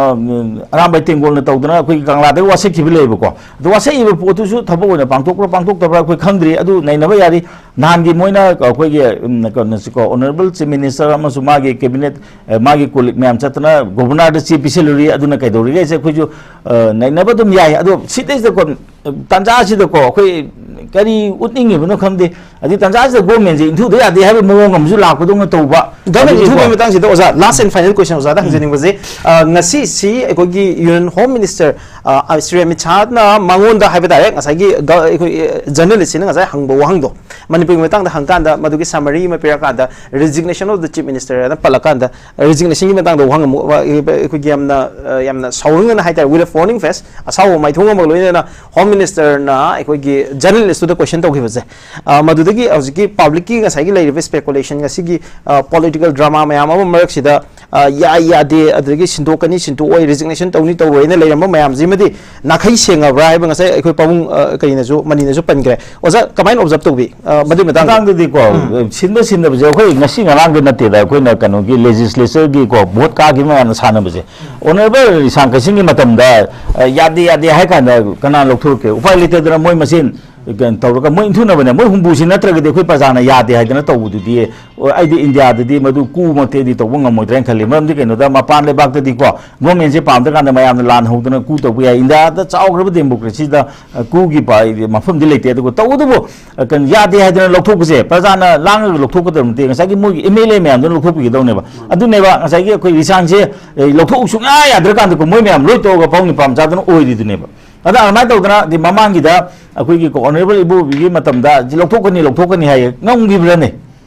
ꯑꯔꯥꯝꯕꯥꯏ ꯇꯦꯡꯒꯣꯜꯅ ꯇꯧꯗꯅ ꯑꯩꯈꯣꯏꯒꯤ ꯀꯪꯂꯥꯗꯒꯤ ꯋꯥꯁꯛꯈꯤꯕ ꯂꯩꯌꯦꯕꯀꯣ꯫ ꯑꯗꯨ ꯋꯥꯁꯛꯏꯕ ꯄꯣꯠꯇꯨꯁꯨ ꯊꯕꯛ ꯑꯣꯏꯅ ꯄꯥꯡꯊꯣꯛꯄ꯭ꯔꯥ ꯄꯥꯡꯊꯣꯛꯇꯕ꯭ꯔꯥ ꯑꯩꯈꯣꯏ ꯈꯪꯗ꯭ꯔꯤ꯫ ꯑꯗꯨ ꯅꯩꯅꯕ ꯌꯥꯔꯤ꯫ ꯅꯍꯥꯟꯒꯤ ꯃꯣꯏꯅ ꯑꯩꯈꯣꯏꯒꯤ, ꯎꯝ, ꯀꯩꯅꯣꯁꯤꯀꯣ, Honourable Chief Minister ꯑꯃꯁꯨꯡ ꯃꯥꯒꯤ cabinet, ꯑꯦ, ꯃꯥꯒꯤ colleague ꯃꯌꯥꯝ ꯆꯠꯇꯅ Governorꯗ ꯆꯦ ꯄꯤꯁꯜꯂꯨꯔꯤ꯫ ꯑꯗꯨꯅ ꯀꯩꯗꯧꯔꯤꯒꯦ ꯍꯥꯏꯁꯦ ꯑꯩꯈꯣꯏꯁꯨ, ꯑ, ꯅꯩꯅꯕ ꯑꯗꯨꯝ ꯌꯥꯏ꯫ ꯑꯗꯣ ꯁꯤꯗꯩꯁꯤꯗꯀꯣ, ꯇꯥꯟꯖꯥꯁꯤꯗꯀꯣ ꯑꯩꯈꯣꯏ ꯀꯔꯤ ꯎꯠꯅꯤꯡꯉꯤꯕꯅꯣ ꯈꯪꯗꯦ꯫ ꯑꯗꯩ ꯇꯥꯟꯖꯥꯁꯤꯗ governmentꯁꯦ ꯏꯟꯊꯨꯗ ꯌꯥꯗꯦ ꯍꯥꯏꯕ ꯃꯑꯣꯡ ꯑꯃꯁꯨ ꯂꯥꯛꯄꯗꯧꯅ ꯇꯧꯕ꯫ Government ꯑꯗꯒꯤꯀꯣ ꯏꯟꯊꯨꯕꯒꯤ ꯃꯇꯥꯡꯁꯤꯗ ꯑꯣꯖꯥ, last and final question ꯑꯣꯖꯥꯗ ꯍꯪꯖꯅꯤꯡꯕꯁꯦ, ꯑ, ꯉꯁꯤꯁꯤ ꯑꯩꯈꯣꯏꯒꯤ Union Home Minister, ꯑ, ꯁ꯭ꯔꯤ ꯑꯃꯤꯠ ꯁꯥꯍꯅ ꯃꯉꯣꯟꯗ ꯍꯥꯏꯕ ꯇꯥꯔꯦ, ꯉꯁꯥꯏꯒꯤ ꯒ-, ꯑꯩꯈꯣꯏ, ꯑ, journalistꯁꯤꯅ ꯉꯁꯥꯏ ꯍꯪꯕ ꯋꯥꯍꯪꯗꯣ, ꯃꯅꯤꯄꯨꯔꯒꯤ ꯃꯇꯥꯡꯗ ꯍꯪꯀꯥꯟꯗ ꯃꯗꯨꯒꯤ summary ꯑꯃ ꯄꯤꯔꯀꯥꯟꯗ, resignation of the Chief Minister ꯍꯥꯏꯅ ꯄꯜꯂꯀꯥꯟꯗ, resignationꯒꯤ ꯃꯇꯥꯡꯗ ꯋꯥꯍꯪ ꯑꯃꯨꯛ, ꯑ, ꯑꯩꯈꯣꯏꯒꯤ ꯌꯥꯝꯅ, ꯑ, ꯌꯥꯝꯅ ꯁꯥꯎꯅꯤꯡꯅ ꯍꯥꯏꯇꯥꯔꯦ, with a frowning face, ꯑꯁꯥꯎꯕ ꯃꯥꯏꯊꯣꯡ ꯑꯃꯒ ꯂꯣꯏꯅꯅ Home Ministerꯅ ꯑꯩꯈꯣꯏꯒꯤ journalistꯇꯨꯗ question ꯇꯧꯈꯤꯕꯁꯦ, ꯑ, ꯃꯗꯨꯗꯒꯤ ꯍꯧꯖꯤꯛꯀꯤ publicꯀꯤ ꯉꯁꯥꯏꯒꯤ ꯂꯩꯔꯤꯕ speculation, ꯉꯁꯤꯒꯤ, ꯑ, political drama ꯃꯌꯥꯝ ꯑꯃ ꯃꯔꯛꯁꯤꯗ, ꯑ, ꯌꯥꯏ ꯌꯥꯗꯦ, ꯑꯗꯨꯗꯒꯤ ꯁꯤꯟꯗꯣꯛꯀꯅꯤ ꯁꯤꯟꯗꯣꯛꯑꯣꯏ, resignation ꯇꯧꯅꯤ ꯇꯧꯔꯣꯏꯅ ꯂꯩꯔꯝꯕ ꯃꯌꯥꯝꯁꯤꯃꯗꯤ ꯅꯥꯈꯩ ꯁꯦꯡꯉꯕ꯭ꯔꯥ ꯍꯥꯏꯕ ꯉꯁꯥꯏ ꯑꯩꯈꯣꯏ ꯄꯥꯕꯨꯡ, ꯑ, ꯀꯔꯤꯅꯁꯨ, ꯃꯅꯤꯅꯁꯨ ꯄꯟꯈ꯭ꯔꯦ꯫ ꯑꯣꯖꯥ, ꯀꯃꯥꯏꯅ observe ꯇꯧꯕꯤ, ꯑ, ꯃꯗꯨꯒꯤ ꯃꯇꯥꯡꯗ? ꯃꯇꯥꯡꯗꯗꯤꯀꯣ, ꯁꯤꯟꯕ ꯁꯤꯟꯗꯕꯁꯦ ꯑꯩꯈꯣꯏ ꯉꯁꯤ ꯉꯔꯥꯡꯗ ꯅꯠꯇꯦꯗ, ꯑꯩꯈꯣꯏꯅ ꯀꯩꯅꯣꯒꯤ legislatureꯒꯤꯀꯣ, vote ꯀꯥꯈꯤꯕ ꯃꯌꯥꯝꯅ ꯁꯥꯟꯅꯕꯁꯦ꯫ Honourable ꯏꯁꯥꯡ ꯀꯩꯁꯤꯡꯒꯤ ꯃꯇꯝꯗ, ꯑ, ꯌꯥꯗꯦ ꯌꯥꯗꯦ ꯍꯥꯏ ꯀꯥꯟꯗ ꯀꯅꯥ ꯂꯧꯊꯣꯔꯛꯀꯦ? ꯎꯄꯥꯏ ꯂꯩꯇꯗꯅ ꯃꯣꯏ ꯃꯁꯦꯟ ꯀꯩꯅꯣ ꯇꯧꯔꯒ ꯃꯣꯏ ꯏꯟꯊꯨꯅꯕꯅꯦ꯫ ꯃꯣꯏ ꯍꯨꯝꯐꯨꯁꯤ ꯅꯠꯇ꯭ꯔꯒꯗꯤ ꯑꯩꯈꯣꯏ ꯄ꯭ꯔꯖꯥꯅ ꯌꯥꯗꯦ ꯍꯥꯏꯗꯅ ꯇꯧꯕꯗꯨꯗꯤ, ꯑꯣ, ꯑꯩꯗꯤ ꯏꯟꯗꯤꯌꯥꯗꯗꯤ ꯃꯗꯨ ꯀꯨꯃꯛꯇꯤ ꯑꯩꯗꯤ ꯇꯧꯕ ꯉꯝꯃꯣꯏꯗ꯭ꯔꯦꯅ ꯈꯜꯂꯤ꯫ ꯃꯔꯝꯗꯤ ꯀꯩꯅꯣꯗ, ꯃꯄꯥꯟ ꯂꯩꯕꯥꯛꯇꯗꯤꯀꯣ, governmentꯁꯦ ꯄꯥꯝꯗ꯭ꯔꯀꯥꯟꯗ ꯃꯌꯥꯝꯅ ꯂꯥꯟ ꯍꯧꯗꯅ ꯀꯨ ꯇꯧꯕ ꯌꯥꯏ꯫ ꯏꯟꯗꯤꯌꯥꯗ ꯆꯥꯎꯈ꯭ꯔꯕ democracyꯗ, ꯑ, ꯀꯨꯒꯤ ꯄ-, ꯃꯐꯝꯗꯤ ꯂꯩꯇꯦ꯫ ꯑꯗꯨꯒ ꯇꯧꯕꯇꯕꯨ, ꯑ, ꯀꯩꯅꯣ, ꯌꯥꯗꯦ ꯍꯥꯏꯗꯅ ꯂꯧꯊꯣꯛꯄꯁꯦ ꯄ꯭ꯔꯖꯥꯅ ꯂꯥꯡꯉꯒ ꯂꯧꯊꯣꯛꯀꯗꯕ ꯅꯠꯇꯦ꯫ ꯉꯁꯥꯏꯒꯤ ꯃꯣꯏꯒꯤ MLA ꯃꯌꯥꯝꯗꯨꯅ ꯂꯧꯊꯣꯛꯄꯤꯒꯗꯧꯅꯦꯕ꯫ ꯑꯗꯨꯅꯦꯕ ꯉꯁꯥꯏꯒꯤ ꯑꯩꯈꯣꯏ ꯂꯤꯁꯥꯡꯁꯦ, ꯑꯦ, ꯂꯧꯊꯣꯛꯎ ꯁꯨꯡꯌꯥ ꯌꯥꯗ꯭ꯔꯀꯥꯟꯗꯀꯣ, ꯃꯣꯏ ꯃꯌꯥꯝ ꯂꯣꯏ ꯇꯣꯛꯑꯒ ꯐꯥꯎ ꯅꯤꯄꯥ ꯃꯆꯥꯗꯨꯅ ꯑꯣꯏꯔꯤꯗꯨꯅꯦꯕ꯫ ꯑꯗ ꯑꯗꯨꯃꯥꯏꯅ ꯇꯧꯗꯅ, ꯑꯗꯤ ꯃꯃꯥꯡꯒꯤꯗ ꯑꯩꯈꯣꯏꯒꯤ Honourable ꯏꯕꯣꯕꯤꯒꯤ ꯃꯇꯝꯗ ꯁꯤ ꯂꯧꯊꯣꯛꯀꯅꯤ, ꯂꯧꯊꯣꯛꯀꯅꯤ ꯍꯥꯏꯌꯦ, ꯉꯝꯈꯤꯕ꯭ꯔꯅꯦ?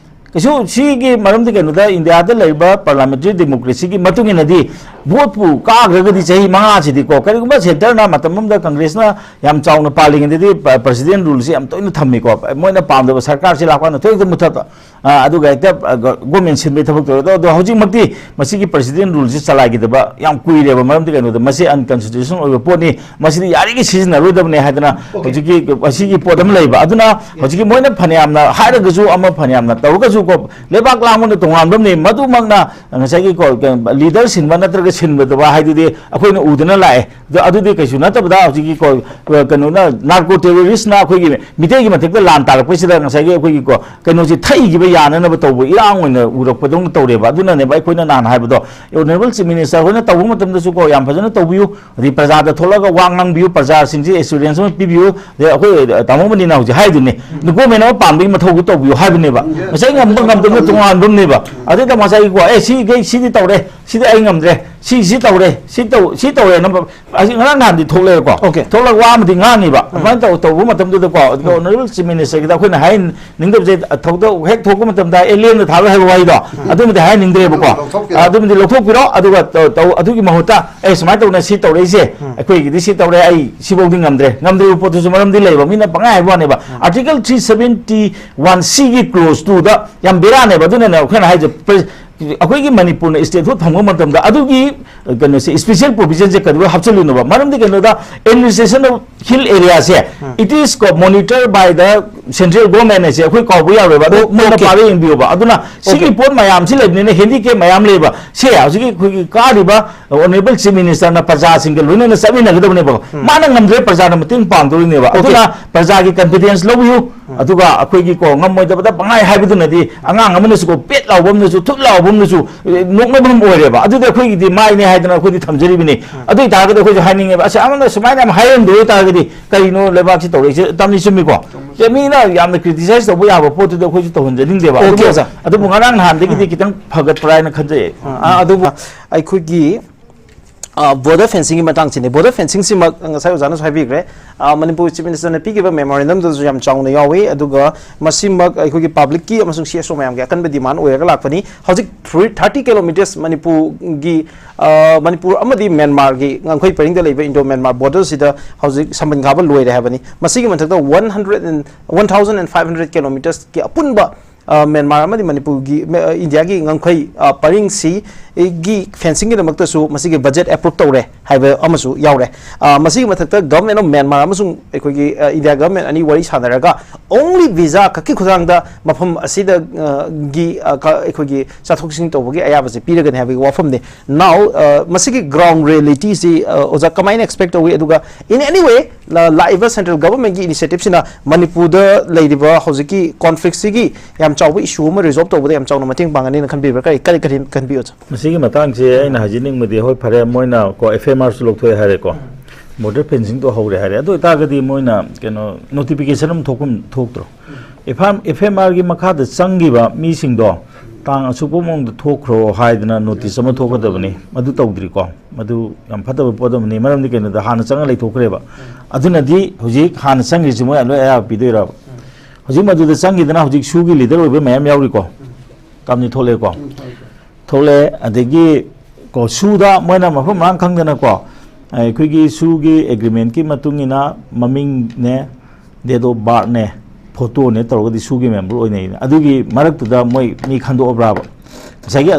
ꯀꯩꯁꯨ꯫ ꯁꯤꯒꯤ ꯃꯔꯝꯗꯤ ꯀꯩꯅꯣꯗ, ꯏꯟꯗꯤꯌꯥꯗ ꯂꯩꯔꯤꯕ parliamentary democracyꯒꯤ ꯃꯇꯨꯡ ꯏꯟꯅꯗꯤ, voteꯄꯨ ꯀꯥꯈ꯭ꯔꯒꯗꯤ ꯆꯍꯤ ꯃꯉꯥꯁꯤꯗꯤꯀꯣ, ꯀꯔꯤꯒꯨꯝꯕ centreꯅ ꯃꯇꯝ ꯑꯃꯗ Congressꯅ ꯌꯥꯝ ꯆꯥꯎꯅ ꯄꯥꯜꯂꯤꯉꯩꯗꯗꯤ ꯄ-, president ruleꯁꯤ ꯌꯥꯝ ꯇꯣꯏꯅ ꯊꯝꯃꯤꯀꯣ, ꯃꯣꯏꯅ ꯄꯥꯝꯗꯕ ꯁꯔꯀꯥꯔꯁꯤ ꯂꯥꯛꯄ ꯀꯥꯟꯗ ꯊꯣꯏꯗꯣꯛꯇ ꯃꯨꯊꯠꯄ꯫ ꯑ, ꯑꯗꯨꯒ ꯍꯦꯛꯇ, ꯑ, ꯒ-, ꯒꯣꯔꯃꯦꯟ ꯁꯤꯟꯕꯒꯤ ꯊꯕꯛ ꯇꯧꯔꯦ꯫ ꯑꯗꯣ, ꯑꯗꯣ ꯍꯧꯖꯤꯛꯃꯛꯇꯤ ꯃꯁꯤꯒꯤ ꯄ꯭ꯔꯁꯤꯗꯦꯟ ꯔꯨꯜꯁꯤ ꯆꯂꯥꯏꯈꯤꯗꯕ ꯌꯥꯝ ꯀꯨꯏꯔꯦꯕ꯫ ꯃꯔꯝꯗꯤ ꯀꯩꯅꯣꯗ, ꯃꯁꯤ ꯑꯟꯀꯟꯁꯇꯤꯇ꯭ꯌꯨꯁꯅꯦꯜ ꯑꯣꯏꯕ ꯄꯣꯠꯅꯤ, ꯃꯁꯤꯗꯤ ꯌꯥꯔꯤꯈꯩ ꯁꯤꯖꯤꯟꯅꯔꯣꯏꯗꯕꯅꯦ ꯍꯥꯏꯗꯅ ꯑꯣꯀꯦ꯫ ꯍꯧꯖꯤꯛꯀꯤ, ꯑꯁꯤꯒꯤ ꯄꯣꯠ ꯑꯃ ꯂꯩꯕ꯫ ꯑꯗꯨꯅ ꯍꯧꯖꯤꯛꯀꯤ ꯃꯣꯏꯅ ꯐꯅꯌꯥꯝꯅ ꯍꯥꯏꯔꯒꯁꯨ, ꯑꯃ ꯐꯅꯌꯥꯝꯅ ꯇꯧꯔꯒꯁꯨ ꯀꯣ, ꯂꯩꯕꯥꯛ ꯂꯥꯡꯕꯅ ꯇꯣꯉꯥꯟꯕ ꯑꯃꯅꯤ꯫ ꯃꯗꯨꯃꯛꯅ ꯉꯁꯥꯏꯒꯤ ꯀꯣ, ꯀ-, ꯂꯤꯗꯔ ꯁꯤꯟꯕ ꯅꯠꯇ꯭ꯔꯒ ꯁꯤꯟꯕꯗꯕ ꯍꯥꯏꯗꯨꯗꯤ ꯑꯩꯈꯣꯏꯅ ꯎꯗꯅ ꯂꯥꯛꯑꯦ꯫ ꯑꯗꯣ ꯑꯗꯨꯗꯤ ꯀꯩꯁꯨ ꯅꯠꯇꯕꯗ, ꯍꯧꯖꯤꯛꯀꯤ ꯀꯣ, ꯀꯩꯅꯣꯅ, ꯅꯥꯔꯀꯣ ꯇꯦꯔꯣꯔꯤꯁꯅ ꯑꯩꯈꯣꯏꯒꯤ ꯃꯤꯇꯩꯒꯤ ꯃꯊꯛꯇ ꯂꯥꯟ ꯇꯥꯔꯛꯄꯁꯤꯗ ꯉꯁꯥꯏꯒꯤ ꯑꯩꯈꯣꯏꯒꯤ ꯀꯣ, ꯀꯩꯅꯣꯁꯤ ꯊꯛꯏꯈꯤꯕ ꯌꯥꯅꯅꯕ ꯇꯧꯕ ꯏꯔꯥꯡ ꯑꯣꯏꯅ ꯎꯔꯛꯄꯗꯧꯅ ꯇꯧꯔꯦꯕ꯫ ꯑꯗꯨꯅꯅꯦꯕ ꯑꯩꯈꯣꯏꯅ ꯅꯍꯥꯟ ꯍꯥꯏꯕꯗꯣ, ꯑꯣꯅꯔꯦꯕꯜ ꯆꯤꯐ ꯃꯤꯅꯤꯁꯇꯔ ꯍꯣꯏꯅ ꯇꯧꯕ ꯃꯇꯝꯗꯁꯨ ꯀꯣ, ꯌꯥꯝ ꯐꯖꯅ ꯇꯧꯕꯤꯌꯨ, ꯑꯗꯩ ꯄ꯭ꯔꯖꯥꯗ ꯊꯣꯛꯂꯒ ꯋꯥ ꯉꯥꯡꯕꯤꯌꯨ, ꯄ꯭ꯔꯖꯥꯁꯤꯡꯁꯤ ꯑꯦꯁꯨꯔꯦꯟꯁ ꯑꯃ ꯄꯤꯕꯤꯌꯨ꯫ ꯑꯗꯩ ꯑꯩꯈꯣꯏ ꯇꯥꯃꯣ ꯃꯅꯤꯅ ꯍꯧꯖꯤꯛ ꯍꯥꯏꯗꯨꯅꯤ, ꯒꯣꯔꯃꯦꯟ ꯑꯃ ꯄꯥꯟꯕꯒꯤ ꯃꯊꯧꯗꯨ ꯇꯧꯕꯤꯌꯨ ꯍꯥꯏꯕꯅꯦꯕ꯫ ꯉꯁꯥꯏ ꯉꯝꯕ ꯉꯝꯗꯕꯅ ꯇꯣꯉꯥꯟꯕ ꯑꯃꯅꯦꯕ꯫ ꯑꯗꯨꯗ ꯉꯁꯥꯏꯒꯤꯀꯣ, "ꯑꯦ, ꯁꯤꯈꯩ, ꯁꯤꯗꯤ ꯇꯧꯔꯦ, ꯁꯤꯗꯤ ꯑꯩ ꯉꯝꯗ꯭ꯔꯦ, ꯁꯤ, ꯁꯤ ꯇꯧꯔꯦ, ꯁꯤ ꯇꯧ-, ꯁꯤ ꯇꯧꯔꯦꯅ", ꯑꯁꯤ ꯉꯔꯥꯡ ꯅꯍꯥꯟꯗꯤ ꯊꯣꯛꯂꯛꯑꯦꯀꯣ꯫ ꯑꯣꯀꯦ꯫ ꯊꯣꯛꯂꯛꯄ ꯋꯥ ꯑꯃꯗꯤ ꯉꯥꯡꯉꯤꯕ꯫ ꯎꯝ꯫ ꯑꯗꯨꯃꯥꯏꯅ ꯇꯧ-, ꯇꯧꯕ ꯃꯇꯝꯗꯨꯗꯀꯣ, ꯑꯗꯨꯒ ꯎꯝ꯫ ꯑꯣꯅꯔꯦꯕꯜ ꯆꯤꯐ ꯃꯤꯅꯤꯁꯇꯔꯒꯤꯗ ꯑꯩꯈꯣꯏꯅ ꯍꯥꯏꯅꯤꯡꯗꯕꯁꯦ, ꯊꯧꯗꯣꯛ ꯍꯦꯛ ꯊꯣꯛꯄ ꯃꯇꯝꯗ, "ꯑꯦ, ꯂꯦꯝꯅ ꯊꯥꯔꯣꯏ" ꯍꯥꯏꯕ ꯋꯥꯍꯩꯗꯣ, ꯎꯝ꯫ ꯑꯗꯨꯃꯗꯤ ꯍꯥꯏꯍꯟꯅꯤꯡꯗ꯭ꯔꯦꯕꯀꯣ꯫ ꯂꯧꯊꯣꯛꯄꯤꯔꯣ꯫ ꯑꯗꯨꯃꯗꯤ ꯂꯧꯊꯣꯛꯄꯤꯔꯣ, ꯑꯗꯨꯒ ꯇꯧ-, ꯇꯧ-, ꯑꯗꯨꯒꯤ ꯃꯍꯨꯠꯇ, "ꯑꯦ, ꯁꯨꯃꯥꯏꯅ ꯇꯧꯅ ꯁꯤ ꯇꯧꯔꯛꯏꯁꯦ, ꯎꯝ꯫ ꯑꯩꯈꯣꯏꯒꯤꯗꯤ ꯁꯤ ꯇꯧꯔꯦ, ꯑꯩ ꯁꯤꯐꯥꯎꯗꯤ ꯉꯝꯗ꯭ꯔꯦ", ꯉꯝꯗ꯭ꯔꯤꯕ ꯄꯣꯠꯇꯨꯁꯨ ꯃꯔꯝꯗꯤ ꯂꯩꯕ, ꯃꯤꯅ ꯄꯪꯍꯥꯏ ꯍꯥꯏꯕ ꯋꯥꯅꯦꯕ꯫ ꯎꯝ꯫ ꯑꯥꯔꯇꯤꯀꯜ ꯊ꯭ꯔꯤ ꯁꯕꯦꯟꯇꯤ ꯋꯥꯟ ꯁꯤꯒꯤ ꯀ꯭ꯂꯣꯖ ꯇꯨꯗ ꯌꯥꯝ ꯕꯦꯔꯥꯅꯦꯕ꯫ ꯑꯗꯨꯅꯅꯦ ꯑꯩꯈꯣꯏꯅ ꯍꯥꯏꯁꯦ, ꯄ꯭ꯔ-, ꯑꯩꯈꯣꯏꯒꯤ ꯃꯅꯤꯄꯨꯔꯅ ꯏꯁꯇꯦꯠꯍꯨꯗ ꯐꯪꯕ ꯃꯇꯝꯗ ꯑꯗꯨꯒꯤ, ꯑ, ꯀꯩꯅꯣꯁꯦ, ꯏꯁꯄꯤꯁꯦꯜ ꯄ꯭ꯔꯣꯚꯤꯖꯟꯁꯦ ꯀꯩꯗꯧꯕꯩ ꯍꯥꯞꯆꯤꯜꯂꯤꯅꯣꯕ? ꯃꯔꯝꯗꯤ ꯀꯩꯅꯣꯗ, administration of hill area say, um. It is co-, monitored by the central government ꯍꯥꯏꯁꯦ ꯑꯩꯈꯣꯏ ꯀꯥꯎꯕ ꯌꯥꯔꯣꯏꯕ꯫ ꯑꯗꯨ ꯑꯣ-, ꯃꯣꯏꯅ ꯑꯣꯀꯦ꯫ ꯄꯥꯕ ꯌꯦꯡꯕꯤꯌꯣꯕ꯫ ꯑꯗꯨꯅ ꯁꯤꯒꯤ ꯑꯣꯀꯦ꯫ ꯄꯣꯠ ꯃꯌꯥꯝꯁꯤ ꯂꯩꯕꯅꯤꯅ, ꯍꯦꯟꯗꯤꯀꯦꯞ ꯃꯌꯥꯝ ꯂꯩꯕ ꯁꯦ ꯍꯧꯖꯤꯛꯀꯤ ꯑꯩꯈꯣꯏꯒꯤ ꯀꯥꯔꯤꯕ ꯑꯣꯅꯔꯦꯕꯜ ꯆꯤꯐ ꯃꯤꯅꯤꯁꯇꯔꯅ ꯄ꯭ꯔꯖꯥꯁꯤꯡꯒ ꯂꯣꯏꯅꯅ ꯆꯠꯃꯤꯟꯅꯒꯗꯕꯅꯦꯕ꯫ ꯎꯝ꯫ ꯃꯥꯅ ꯉꯝꯗ꯭ꯔꯦ, ꯄ꯭ꯔꯖꯥꯅ ꯃꯇꯦꯡ ꯄꯥꯡꯗꯣꯔꯤꯅꯦꯕ꯫ ꯑꯣꯀꯦ꯫ ꯑꯗꯨꯅ ꯄ꯭ꯔꯖꯥꯒꯤ ꯀꯟꯐꯤꯗꯦꯟꯁ ꯂꯧꯕꯤꯌꯨ꯫ ꯎꯝ꯫ ꯑꯗꯨꯒ ꯑꯩꯈꯣꯏꯒꯤ ꯀꯣ, ꯉꯝꯃꯣꯏꯗꯕꯗ ꯄꯪꯍꯥꯏ ꯍꯥꯏꯕꯗꯨꯅꯗꯤ ꯑꯉꯥꯡ ꯑꯃꯅꯁꯨ ꯀꯣ, ꯄꯦꯠ ꯂꯥꯎꯕ ꯑꯃꯅꯁꯨ, ꯊꯨꯠ ꯂꯥꯎꯕ ꯑꯃꯅꯁꯨ, ꯑꯦ, ꯅꯣꯛꯅꯕ ꯑꯃ ꯑꯣꯏꯔꯦꯕ꯫ ꯑꯗꯨꯗꯤ ꯑꯩꯈꯣꯏꯒꯤꯗꯤ ꯃꯥꯏꯅꯦ ꯍꯥꯏꯗꯅ ꯑꯩꯈꯣꯏꯗꯤ ꯊꯝꯖꯔꯤꯕꯅꯤ꯫ ꯎꯝ꯫ ꯑꯗꯨ ꯑꯣꯏꯇꯥꯔꯒꯗꯤ ꯑꯩꯈꯣꯏꯁꯨ ꯍꯥꯏꯅꯤꯡꯉꯦꯕ, ꯑꯁ, ꯑꯃꯅ ꯁꯨꯃꯥꯏꯅ ꯌꯥꯝ ꯍꯥꯏꯔꯝꯗꯣꯏ ꯑꯣꯏꯇꯥꯔꯒꯗꯤ ꯀꯔꯤꯅꯣ ꯂꯩꯕꯥꯛꯁꯤ ꯇꯧꯔꯛꯏꯁꯦ? ꯇꯝꯅꯤ ꯆꯨꯝꯃꯤꯀꯣ? ꯆꯨꯝꯃꯤ, ꯁꯦ, ꯆꯨꯝꯃꯤ꯫ ꯃꯤꯅ ꯌꯥꯝꯅ ꯀ꯭ꯔꯤꯇꯤꯁꯥꯏꯁ ꯇꯧꯕ ꯌꯥꯕ ꯄꯣꯠꯇꯨꯗꯤ ꯑꯩꯈꯣꯏꯁꯨ ꯇꯧꯍꯟꯖꯅꯤꯡꯗꯦꯕ꯫ ꯑꯣꯀꯦ, ꯑꯗꯨꯕꯨ, ꯑꯣꯖꯥ꯫ ꯑꯗꯨꯕꯨ ꯉꯔꯥꯡ ꯅꯍꯥꯟꯗꯒꯤꯗꯤ ꯎꯝ꯫ ꯈꯤꯇꯪ ꯐꯒꯠꯄ꯭ꯔꯥ ꯍꯥꯏꯅ ꯈꯟꯖꯩ꯫ ꯑ, ꯑ, ꯑꯗꯨꯕꯨ ꯑꯩꯈꯣꯏꯒꯤ, ꯑ, ꯕꯣꯔꯗꯔ ꯐꯦꯟꯁꯤꯡꯒꯤ ꯃꯇꯥꯡꯁꯤꯅꯤ꯫ ꯕꯣꯔꯗꯔ ꯐꯦꯟꯁꯤꯡꯁꯤꯃꯛ ꯉꯁꯥꯏ ꯑꯣꯖꯥꯅꯁꯨ ꯍꯥꯏꯕꯤꯈ꯭ꯔꯦ꯫ ꯑ, ꯃꯅꯤꯄꯨꯔ ꯆꯤꯐ ꯃꯤꯅꯤꯁꯇꯔꯅ ꯄꯤꯈꯤꯕ ꯃꯦꯃꯣꯔꯦꯟꯗꯝꯗꯁꯨ ꯌꯥꯝ ꯆꯥꯎꯅ ꯌꯥꯎꯏ꯫ ꯑꯗꯨꯒ ꯃꯁꯤꯃꯛ ꯑꯩꯈꯣꯏꯒꯤ ꯄꯕ꯭ꯂꯤꯛꯀꯤ ꯑꯃꯁꯨꯡ ꯁꯤ ꯑꯦꯁ ꯑꯣ ꯃꯌꯥꯝꯒꯤ ꯑꯀꯟꯕ ꯗꯤꯃꯥꯟ ꯑꯣꯏꯔꯒ ꯂꯥꯛꯄꯅꯤ꯫ ꯍꯧꯖꯤꯛ ꯊ꯭ꯔꯤ, ꯊꯥꯔꯇꯤ ꯀꯤꯂꯣꯃꯤꯇꯔꯁ ꯃꯅꯤꯄꯨꯔꯒꯤ, ꯑ, ꯃꯅꯤꯄꯨꯔ ꯑꯃꯗꯤ ꯃ꯭ꯌꯥꯟꯃꯥꯔꯒꯤ ꯉꯝꯈꯩ ꯄꯔꯤꯡꯗ ꯂꯩꯕ ꯏꯟꯗꯣ ꯃ꯭ꯌꯥꯟꯃꯥꯔ ꯕꯣꯔꯗꯔꯁꯤꯗ ꯍꯧꯖꯤꯛ ꯁꯝꯕꯟ ꯈꯥꯕ ꯂꯣꯏꯔꯦ ꯍꯥꯏꯕꯅꯤ꯫ ꯃꯁꯤꯒꯤ ꯃꯊꯛꯇ one hundred and, one thousand and five hundred ꯀꯤꯂꯣꯃꯤꯇꯔꯁꯀꯤ ꯑꯄꯨꯟꯕ ꯑ, ꯃ꯭ꯌꯥꯟꯃꯥꯔ ꯑꯃꯗꯤ ꯃꯅꯤꯄꯨꯔꯒꯤ, ꯃ-, ꯑ, ꯏꯟꯗꯤꯌꯥꯒꯤ ꯉꯝꯈꯩ, ꯑ, ꯄꯔꯤꯡꯁꯤꯒꯤ ꯐꯦꯟꯁꯤꯡꯒꯤꯗꯃꯛꯇꯁꯨ ꯃꯁꯤꯒꯤ ꯕꯖꯦꯠ ꯑꯦꯄ꯭ꯔꯨꯞ ꯇꯧꯔꯦ ꯍꯥꯏꯕ ꯑꯃꯁꯨ ꯌꯥꯎꯔꯦ꯫ ꯑ, ꯃꯁꯤꯒꯤ ꯃꯊꯛꯇ Government of Myanmar ꯑꯃꯁꯨꯡ ꯑꯩꯈꯣꯏꯒꯤ, ꯑ, ꯏꯟꯗꯤꯌꯥ government ꯑꯅꯤ ꯋꯥꯔꯤ ꯁꯥꯟꯅꯔꯒ only visa ꯈꯛꯀꯤ ꯈꯨꯠꯊꯥꯡꯗ ꯃꯐꯝ ꯑꯁꯤꯗ, ꯑ, ꯒꯤ, ꯑ, ꯀ-, ꯑꯩꯈꯣꯏꯒꯤ ꯆꯠꯊꯣꯛ ꯆꯠꯁꯤꯟ ꯇꯧꯕꯒꯤ ꯑꯌꯥꯕꯁꯦ ꯄꯤꯔꯒꯅꯤ ꯍꯥꯏꯕꯒꯤ ꯋꯥꯐꯝꯅꯤ꯫ Now, ꯑ, ꯃꯁꯤꯒꯤ ground realityꯁꯤ, ꯑ, ꯑꯣꯖꯥ ꯀꯃꯥꯏꯅ expect ꯇꯧꯏ? ꯑꯗꯨꯒ in any way ꯂ-, ꯂꯥꯛꯏꯕ central governmentꯀꯤ initiativeꯁꯤꯅ ꯃꯅꯤꯄꯨꯔꯗ ꯂꯩꯔꯤꯕ ꯍꯧꯖꯤꯛꯀꯤ conflictꯁꯤꯒꯤ ꯌꯥꯝ ꯆꯥꯎꯕ issue ꯑꯃ resolve ꯇꯧꯕꯗ ꯌꯥꯝ ꯆꯥꯎꯅ ꯃꯇꯦꯡ ꯄꯥꯡꯒꯅꯤꯅ ꯈꯟꯕꯤꯕ꯭ꯔꯥ? ꯀꯔꯤ, ꯀꯔꯤ, ꯀꯔꯤ ꯈꯟꯕꯤꯌꯨ? ꯃꯁꯤꯒꯤ ꯃꯇꯥꯡꯁꯦ ꯑꯩꯅ ꯍꯥꯏꯖꯅꯤꯡꯕꯗꯤ, ꯍꯣꯏ, ꯐꯔꯦ, ꯃꯣꯏꯅ ꯀꯣ, F M Rꯁꯨ ꯂꯧꯊꯣꯛꯑꯦ ꯍꯥꯏꯔꯦꯀꯣ, border fencingꯗꯣ ꯍꯧꯔꯦ ꯍꯥꯏꯔꯦ꯫ ꯑꯗꯨ ꯑꯣꯏꯇꯥꯔꯒꯗꯤ ꯃꯣꯏꯅ, ꯀꯩꯅꯣ, notification ꯑꯃ ꯊꯣꯛꯐꯝ ꯊꯣꯛꯇ꯭ꯔꯣ? F M, F M Rꯒꯤ ꯃꯈꯥꯗ ꯆꯪꯈꯤꯕ ꯃꯤꯁꯤꯡꯗꯣ ꯇꯥꯡ ꯑꯁꯨꯛꯄ ꯃꯑꯣꯡꯗ ꯊꯣꯛꯈ꯭ꯔꯣ ꯍꯥꯏꯗꯅ notice ꯑꯃ ꯊꯣꯛꯀꯗꯕꯅꯤ꯫ ꯃꯗꯨ ꯇꯧꯗ꯭ꯔꯤꯀꯣ꯫ ꯃꯗꯨ ꯌꯥꯝ ꯐꯠꯇꯕ ꯄꯣꯠ ꯑꯃꯅꯤ꯫ ꯃꯔꯝꯗꯤ ꯀꯩꯅꯣꯗ, ꯍꯥꯟꯅ ꯆꯪꯉ ꯂꯩꯊꯣꯛꯈ꯭ꯔꯦꯕ꯫ ꯑꯗꯨꯅꯗꯤ ꯍꯧꯖꯤꯛ ꯍꯥꯟꯅ ꯆꯪꯈ꯭ꯔꯤꯁꯤ ꯃꯣꯏ ꯂꯣꯏ ꯑꯌꯥꯕ ꯄꯤꯗꯣꯏꯔꯕ? ꯍꯧꯖꯤꯛ ꯃꯗꯨꯗ ꯆꯪꯈꯤꯗꯅ ꯍꯧꯖꯤꯛ ꯁꯨꯒꯤ leader ꯑꯣꯏꯕ ꯃꯌꯥꯝ ꯌꯥꯎꯔꯤꯀꯣ꯫ ꯀꯝꯅꯤ ꯊꯣꯛꯂꯛꯑꯦꯀꯣ꯫ ꯊꯣꯛꯂꯛꯑꯦ꯫ ꯑꯗꯒꯤ ꯀꯣ, ꯁꯨꯗ ꯃꯣꯏꯅ ꯃꯐꯝ ꯃꯔꯥꯡ ꯈꯪꯗꯅꯀꯣ, ꯑꯩꯈꯣꯏꯒꯤ ꯁꯨꯒꯤ agreementꯀꯤ ꯃꯇꯨꯡ ꯏꯟꯅ ꯃꯃꯤꯡꯅꯦ, date of birthꯅꯦ, photoꯅꯦ ꯇꯧꯔꯒꯗꯤ ꯁꯨꯒꯤ member ꯑꯣꯏꯅꯩꯅ꯫ ꯑꯗꯨꯒꯤ ꯃꯔꯛꯇꯨꯗ ꯃꯣꯏ ꯃꯤ ꯈꯟꯗꯣꯛꯑꯕ꯭ꯔꯥꯕ? ꯉꯁꯥꯏꯒꯤ